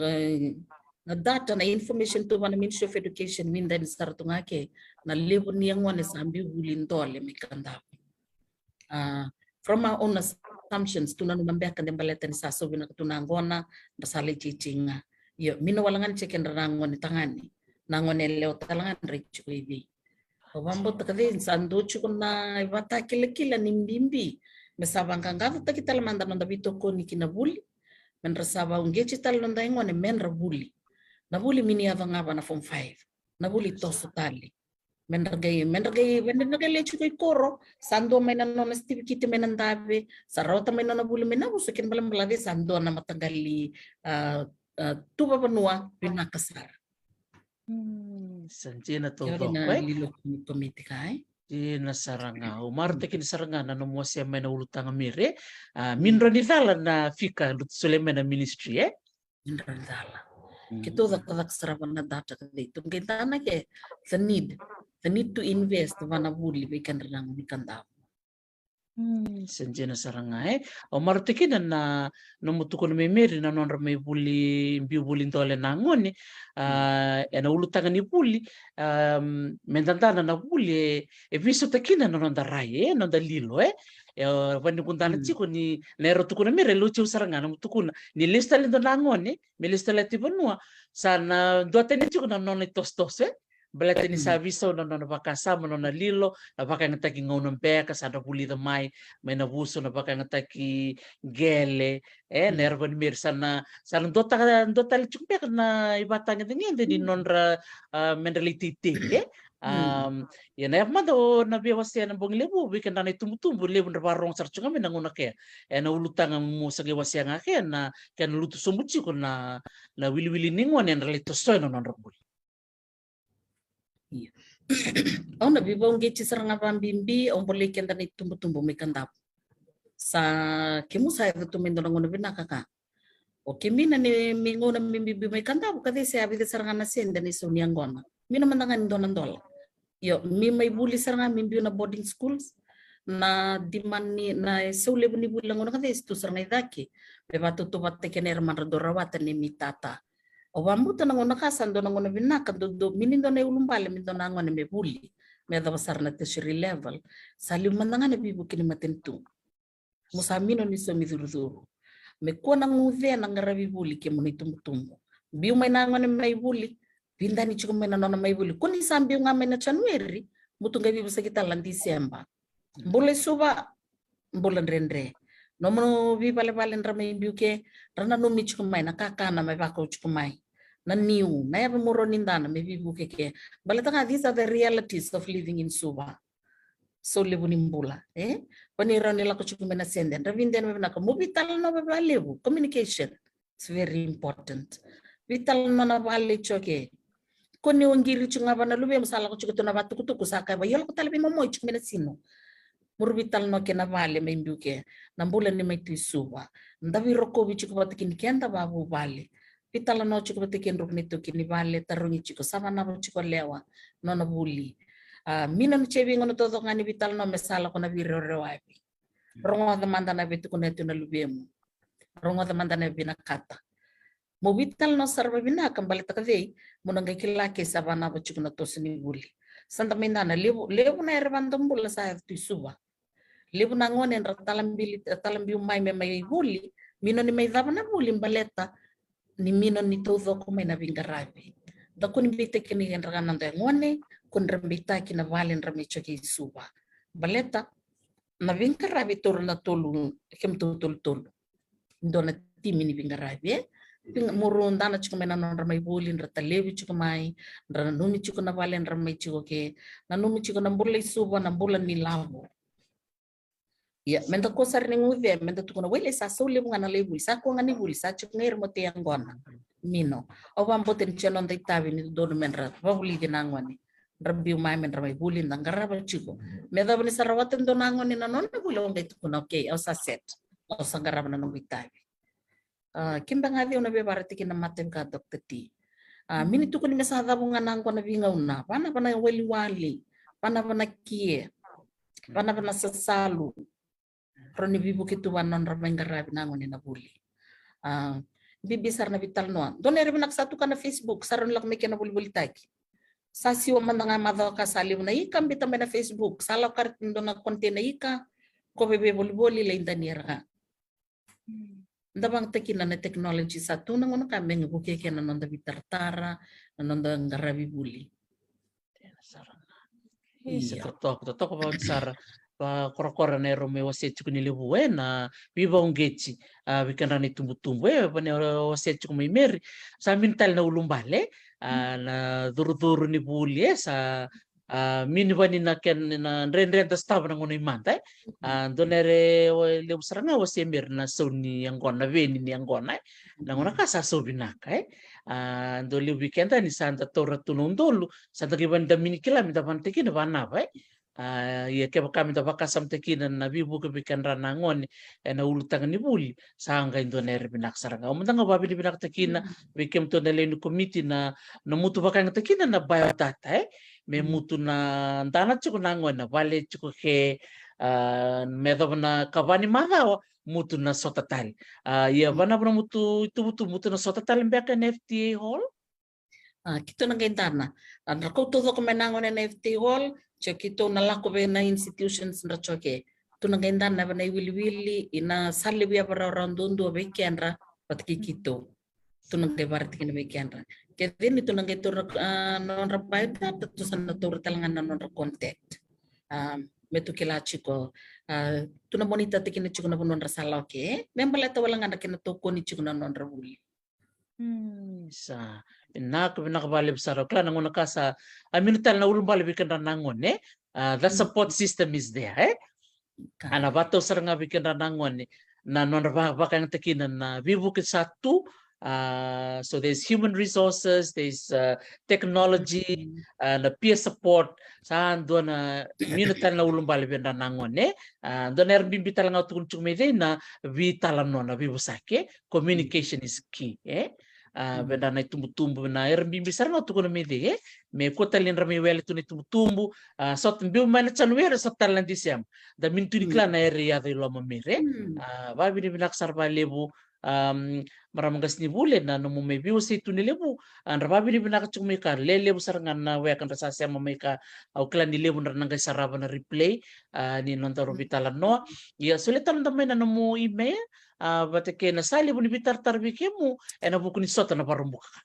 na data, na information tu vana Ministry of Education, mi dani sara tu ga ke, na levu ni gone sa biu vuli dole mai Kadavu. Ah, from our own assumptions, tu na numa beka de baleta ni sa so vinaka tu na gona, da sa lai titi ga. Io, mi na wala ga ni tiko kedra na gone tagane, na gone lewa tale ga dra i tiko i vei. Au vakabauta ka cei sa dua tiko na ivatakilakila ni bibi me sa vaqaqacotaki tale mada noda veitokoni ki na vuli, me dra sa vauqeti tale noda i gone me dra vuli. Na vuli mi ni yaco ga vana form five, na vuli toso tale. Me dra qai, me dra qai, me dra qai lai tiko i koro, sa dua mai na nona sitivikiti mai na dave, sa rawata mai nona vuli mai na vuso kei na balabala, sa dua na mataqali, ah, ah, tuva vanua vinaka sara. Hmm, sa dina taucoko, e? Lilo ni komiti ka, e? Dina sara ga. Au marautaka ni sara ga na nomu wasea mai na ulutaga Miri, e? Ah, mi dra ni cala na fika lutu solia mai na ministry, e? Mi dra ni cala. Hmm. Keitou cakacaka sara vana data ka cei tu qai dana ke, the need, the need to invest vana vuli vei kedra na gone Kadavu. Hmm, sa dina sara ga, e? Au marautaka na, na nomu tukuna mai Miri na nodra mai vuli, biu vuli dole na gone, ah, ena ulutaga ni vuli, ah, me dadana na vuli, e, e veisautaki na noda rai, e, noda lilo, e? E, vani kudana tiko ni, na era tukuna Miri, e lotu sara ga na nomu tukuna. Ni lesu tale dua na gone, me lesu tale tu i vanua, sa na dua tani tiko na nona itosotoso, e? Baleta ni sa veisau na nona vakasama, nona lilo, na vakayagataki gauna beka sa na vulica mai, mai na vuso, na vakayagataki qele, e, na era vani Miri sa na, sa na dua taka, dua tale tiko beka na ivatagedegede ni nodra, ah, me dra lai teitei, e. Ia na yava mada o na veiwasea na bogi levu, vei kedra na itubutubu, levu dra vakarorogo sara tiko ga mai na gauna kea. Ena ulutaga mo sa qai wasea ga kea, na kena lutu sobu tiko na, na wiliwili ni gone dra lai tosoya na nodra vuli. Io. Au na veivauqeti sara ga vabibi, au bolei keda na itubutubu mai Kadavu. Sa kemu sa yaco tu mai dua na gauna vinaka ka. O kemi na ni mi gauna mi bibi mai Kadavu, ka cei se a vica sara ga na sede na isau ni yaqona. Mi na mada ga ni dua na dola. Io, mi mai vuli sara ga, mi biu na boarding schools. Na demand ni, na isau levu ni vuli na gauna ka cei se tu sara ga i cake. Me vatautu vata kei na era madra dau rawata ni mi tata. Au vakabauta na gauna ka sa dua na gauna vinaka, dodonu, mi ni dua na iulubale, mi dua na gone me vuli, me yacova sara na tertiary level. Sa liu mada ga na veivuke ni matanitu. Mo sa mino ni saumi curucuru. Me kua na guce na qaravi vuli kei mo na itubutubu. Biu mai na gone mai vuli, vidani tiko mai na nona mai vuli. Ko ni sa biu ga mai na January, mo tu qai veivosaki tale na December. Bula i Suva, bula dredre. Nomu veivalevale dra mai biu ke, dra nanumi tiko mai na kakana mai vakau tiko mai. Na niu, na yava mo rawa ni dana me veivuke ke. Baleta ga, these are the realities of living in Suva. So levu ni bula, e? Ko ni rawa ni lako tiko mai na sede, dra videna me vinaka, mo veitalanoa vakalevu, communication. It's very important. Veitalanoa na vale tiko ke. Ko ni o qiri tiko ga vua na luvemu sa lako tiko tu na vatukutuku sa kaya vua, io lako tale vei momo tiko mai na sino. Mo rau veitalanoa kei na vale mai biu ke. Na bula ni mai tu i Suva. Da veirokovi tiko vata kei keda vavuvale. Veitalanoa tiko vata kei druka ni taukei ni vale, tarogi tiko, sa vanava tiko lewa, nona vuli. Ah, mi na nutia vei gona taucoko ga ni veitalanoa me sa lako na veirewarewavi. Rogoca mada na veitukuna tu na luvemu. Rogoca mada na vinakata. Mo veitalanoa sara vavinaka baleta ka cei, mo na qai kila ke sa vanava tiko na toso ni vuli. Sa da mai dana levu, levu na era vada bula sa yaco tu i Suva. Levu na gone dra talabili, talabiu mai me mai vuli, mino ni mai cava na vuli baleta ni mino ni taucoko mai na veiqaravi. Da ko ni beitaki ni dra ga na dra gone, ko ni dra beitaki na vale dra mai tiko i Suva. Baleta na veiqaravi toro na tolu, kemu tolu tolu. Dua na timi ni veiqaravi, e? Mo rau dana tiko mai na nodra mai vuli, dra talevi tiko mai, dra nanumi tiko na vale dra mai tiko ke, nanumi tiko na bula i Suva, na bula ni lavo. Ia, meda kua sara ni guce, meda tukuna, wele sa sau levu ga na lai vuli, sa kua ga ni vuli, sa tiko ga ira mo tei yaqona. Mino. Au vakabauta ni tiko noda itavi ni dodonu me dra vavulici na gone. Dra biu mai me dra mai vuli, da qarava tiko. Me cava ni sa rawata dua na gone na nona vuli, au qai tukuna, okay, au sa set. o sa qarava na noqu itavi. A, kebe ga cei au na veivaretaki na mata vaka Doctor T. A, mini tukuni me sa cavu ga na qo na veigauna, vanava na waliwali, vanava na kie, vanava na sasalu. Rau ni veivuke tu vua na nodra mai qaravi na gone na vuli. A, bibi sara na veitalanoa. Dua na ere vinaka sa tuka na Facebook, sa rau ni lako mai kena volivolitaki. Sa siwa mada ga macawa ka sa levu na ika, bita mai na Facebook, sa lako kari tu dua na content na ika, ko veivolivoli lai dani era ga. Da vakatakina na technology sa tu na gauna ka me vuke kena noda veitaratara, na noda qaravi vuli. Isa, totoka, totoka vakaoti sara. Vakorakora na ero mai wase tiko ni levu e na veivauqeti, a, vei kedra na itubutubu e, vane wase tiko mai Meri. Sa mini tale na ulubale, a, na curucuru ni vuli e, sa, a, mini vani na kena na dredre da stava na gauna i mada e. A, dua na ere levu sara ga wase Meri na sau ni yaqona, veni ni yaqona e. Na gauna ka sa sau vinaka e. A, dua levu vei keda ni sa da taura tu na udolu, sa da qai vani da mini kila me da vanatakina vanava e. A, ia kevaka me da vakasamataki kina na veivuke vei kedra na gone e na ulutaga ni vuli, sa qai dua na ere vinaka sara ga. Au mada ga vavinavinakatakina vei kemudou na lewe ni komiti na, na mutu vakayagataki kina na biodata e. Me mutu na dana tiko na gone na vale tiko ke, a, me yacova na ka va ni macawa, mutu na sota tale. A, ia vanava na mutu itubutubu mutu na sota tale beka na F T A hall. A, keitou na qai dana. A, dra kau taucoko mai na gone na F T A hall, tio keitou na lako vei na institutions dra tio ke. Tu na qai dana va na iwiliwili, i na sa levu yavarawara duadua vei kedra, vata kei keitou. Tu na qai varatikina vei kedra. Ke cini tu na qai taura, a, nodra biodata, tu sa na taura tale ga na nodra contact. A, me tu kila tiko. A, tu na monitor takina tiko na vanua dra sa lako ke. Me baleta wale ga na kena tokoni tiko na nodra vuli. Hmm, sa vinaka, vinaka valevu sara. Kila na gauna ka sa aminu tale na ulubale vei kedra na gone. A, the support system is there, e? A, na vatau sara ga vei kedra na gone na nodra va, vakayagataki na, na veivuke sa tu. A, so there's human resources, there's, uh, technology, a, na peer support. Sa dua na minu tale na ulubale vei kedra na gone. A, dua na era bibi tale ga tukuni tiko mai cei na veitalanoa, na veivosaki. Communication is key, e? A, vei kedra na itubutubu, na era bibi sara ga tukuna mai cei, e? Me kua tale ni dra mai wele tu na itubutubu, a, sota biu mai na January, sota tale na December. Da mini tu ni kila na era yaco i loma mai re. A, vavinavinaka sara valevu, a, marama qasenivuli na nomu mai veiwasei tu ni levu, a, dra vavinavinaka tiko mai ka lelevu sara ga na weka dra sa sema mai ka, au kila ni levu dra na qai sarava na replay, a, ni noda rau veitalanoa. Ia, solia tale mada mai na nomu email, a, vata kei na sa levu ni veitaratara vei kemu, e na vuku ni sota na Vakaraubuka.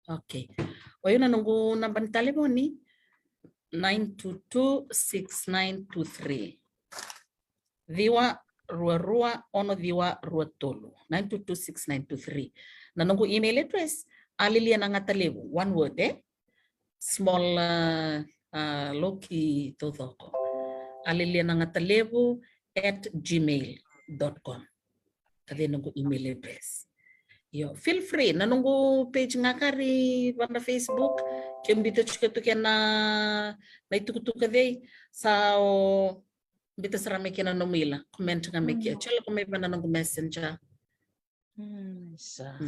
Okay. O yau na noqu naba ni talevoni, nine two two six nine two three. Ciwa rua rua ono ciwa rua tolu. Nine two two six nine two three. Na noqu email address, Alilia Nagatalevu, one word, e? Small, a, a, loki taucoko. Alilia Nagatalevu at gmail dot com. Ka cei noqu email address. Io, feel free, na noqu page ga kari va na Facebook, ke bita tiko tu kena, na itukutuku ka cei, sa o bita sara mai kena nomu ila, comment ga mai kea. Tio lako mai va na noqu Messenger. Sa.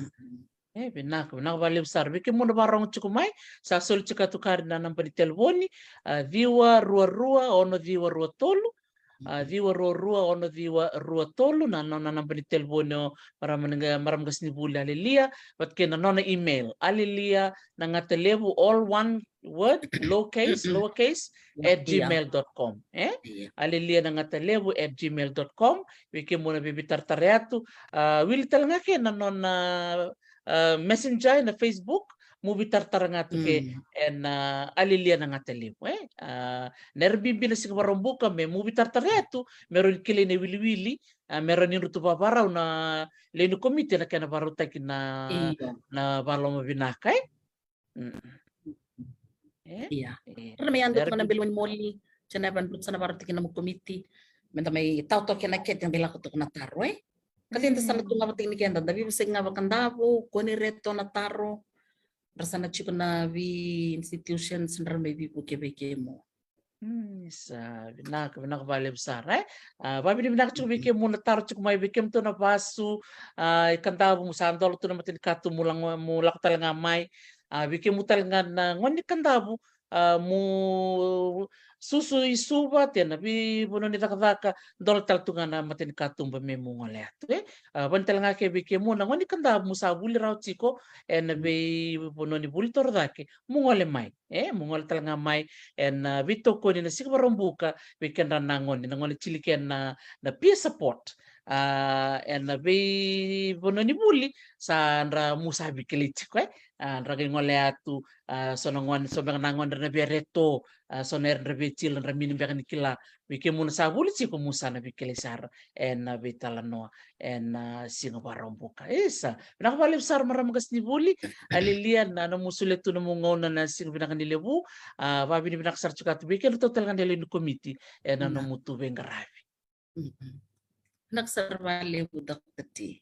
E, vinaka, vinaka valevu sara. Vei kemudou na vakarogo tiko mai, sa soli tiko tu kari na naba ni talevoni, a, ciwa rua rua ono ciwa rua tolu, a, ciwa rua rua ono ciwa rua tolu, na nona naba ni talevoni o marama, marama qasenivuli Alilia, vata kei na nona email, Alilia Nagatalevu, all one word, lowercase, lowercase, at gmail dot com, e? Alilia Nagatalevu at gmail dot com. Vei kemudou na veitaratara yatu, a, wili tale ga ke na nona, a, Messenger na Facebook, mo veitaratara ga tu ke, e na Alilia Nagatalevu, e? A, na era bibi na siga Vakaraubuka me mo veitaratara yatu, me rau ni kilai na iwiliwili, a, me rau ni dru tu vavarau na lewe ni komiti na kena varautaki na, na valoma vinaka, e? Ia. Ra na mai yadra tu na belu ni moli, tena e vandu sa na varautaki na nomu komiti, me da mai tau toka na kete, me lako toka na taro, e? Ka cei da sa na tu ga vata kei keda, da veivosaki ga vakadavu, ko ni reto na taro, ra sa na tiko na vei institutions, ra mai veivuke vei kemu. Mm, sa vinaka, vinaka vakalevu sara, e. A, vavinavinaka tiko vei kemuni na taro tiko mai, vei kemutou na vasu, a, i Kadavu, mo sa dola tu na matanikatuba, mo lago, mo lako tale ga mai. A, vei kemuni tale ga na gone ni Kadavu, a, mo susu i Suva, te na veivanua ni cakacaka, dola tale tu ga na matanikatuba me mo gole atu, e. A, vani tale ga ke vei kemuni na gone ni Kadavu, mo sa vuli rawa tiko ena veivanua ni vuli torocake, mo gole mai. E, mo gole tale ga mai ena, a, veitokoni na Siga Vakaraubuka, vei kedra na gone, na gone tili kena, na peer support. A, ena veivanua ni vuli, sa dra mo sa veikilai tiko, e. A, dra qai gole atu, a, so na gone, so beka na gone dra na via reto, a, so na era dra via tila, dra mini beka ni kila. Vei kemuni sa vuli tiko, mo sa na veikilai sara ena veitalanoa ena, a, Siga Vakaraubuka. Isa, vinaka vakalevu sara marama qasenivuli, a, Lilia, na, na nomu solia tu na nomu gauna ena siga vinaka ni levu, a, vavinavinaka sara tiko atu vei kedratou tale ga na lewe ni komiti ena, na, nomu tu veiqaravi. Mm. Vinaka sara vakalevu, Doctor T.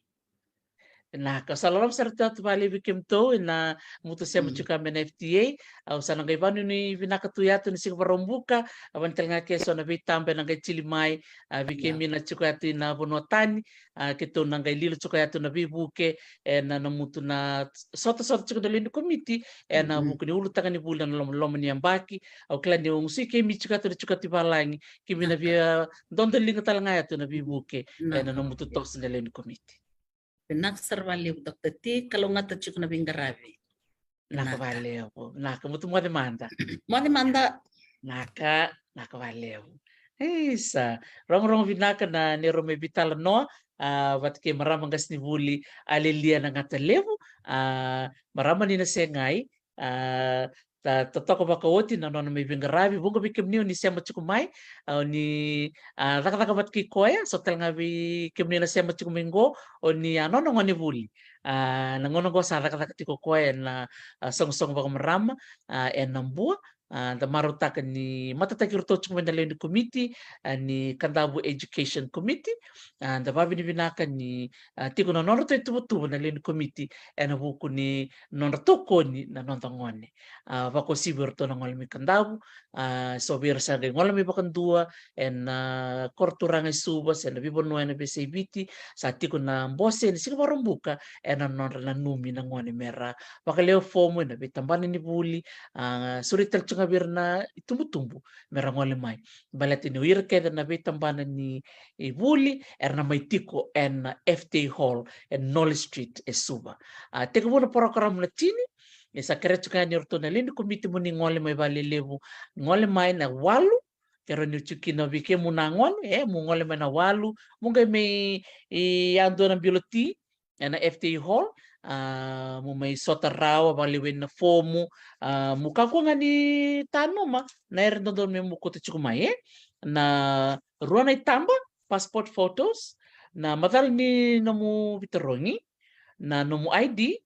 Vinaka, au sa loloma sara tu atu vakalevu vei kemutou ena nomutou sema tiko mai na F T A. Au sa na qai vakanuinui vinaka tu atu ena Siga Vakaraubuka, a, vani tale ga ke so na veitaba ena qai tili mai, a, vei kemuni na tiko atu ena vanua tani, a, keitou na qai lilo tiko atu ena veivuke ena, na nomutou na sotasota tiko na lewe ni komiti ena vuku ni ulutaga ni vuli ena loma, loma ni yabaki. Au kila ni au gusui kemuni tiko atu na tiko atu i valagi, kemuni na via dodoliga tale ga atu ena veivuke ena, na, nomutou toso na lewe ni komiti. Vinaka sara vakalevu, Doctor T, kalougata tiko na veiqaravi. Vinaka vakalevu, vinaka, mo tu moce mada. Moce mada. Vinaka, vinaka vakalevu. Isa, rogorogo vinaka na neirau mai veitalanoa, a, vata kei marama qasenivuli, a, Lilia Nagatalevu, a, marama ni Nasegai, a, ta, totoka vakaoti na nona mai veiqaravi, vuqa vei kemuni oni sema tiko mai, a, oni, a, cakacaka vata kei koya, so tale ga vei kemuni na sema tiko mai qo, oni a nona gonevuli. A, na gauna qo sa cakacaka tiko koya ena, a, soqosoqo vakamarama, a, e Nabua, a, da marautaka ni matataki iratou tiko mai na lewe ni komiti, a, ni Kadavu Education Committee, a, da vavinavinaka ni, a, tiko na nodratou ituvatuva na lewe ni komiti ena vuku ni nodra tokoni na noda gone. A, vakauasivi iratou na gole mai Kadavu, a, so vei ira sa qai gole mai vakadua ena, a, koroturaga e Suva, se na veivanua ena veiyasai Viti, sa tiko na bose ni Siga Vakaraubuka ena nodra nanumi na gone mera vakalewe fomu ena veitabana ni vuli, a, sureti tale tiko ga vei ira na itubutubu mera gole mai. Baleta ni o ira kece na veitabana ni, e, vuli era na mai tiko ena F T A Hall e Knowledge Street e Suva. A, tekivu na porokaramu na tini, e sa kerea tiko yani iratou na lewe ni komiti mo ni gole mai vakalelevu, gole mai na walu, kerea ni o tiko kina vei kemuni na gone, e, mo gole mai na walu, mo qai mai, e, yadua na bilo ti ena F T A Hall, a, mo mai sota rawa, vakaleweni na fomu, a, mo kakua ga ni tanuma na ere dodonu me mo kauta tiko mai, e. Na rua na itaba, passport photos, na macala ni nomu veitarogi, na nomu I D,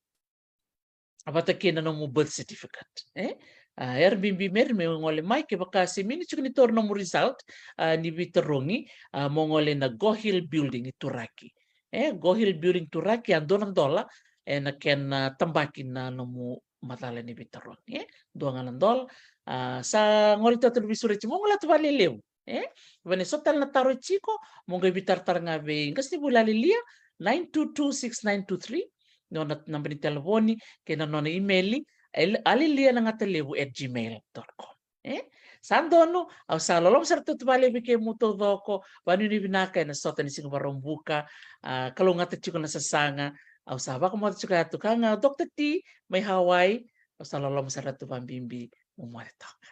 vata kei na nomu birth certificate, e. A, era bibi mera mai gole mai, kevaka se mini tiko ni taura nomu result, a, ni veitarogi, a, mo gole na Go Hill Building i Turaki. E, Go Hill Building Turaki, a dua na dola ena kena, a, tabaki na nomu macala ni veitarogi, e. Dua ga na dola, a, sa gole tu na veisureti, mo gole tu vakalelevu. E, vani so tale na taro e tiko, mo qai veitaratara ga vei qasenivuli Lilia, nine two two six nine two three, nona naba ni talevoni, kei na nona imeli, a, Lilia Nagatalevu at gmail dot com. E, sa donu, au sa loloma sara tu vakalevu vei kemuni taucoko, vakanuinui vinaka ena sota ni Siga Vakaraubuka, a, kalougata tiko na sasaga, au sa vakamoce tiko atu ka ga Doctor T mai Hawaii, au sa loloma sara tu vakabibi, mo moce toka.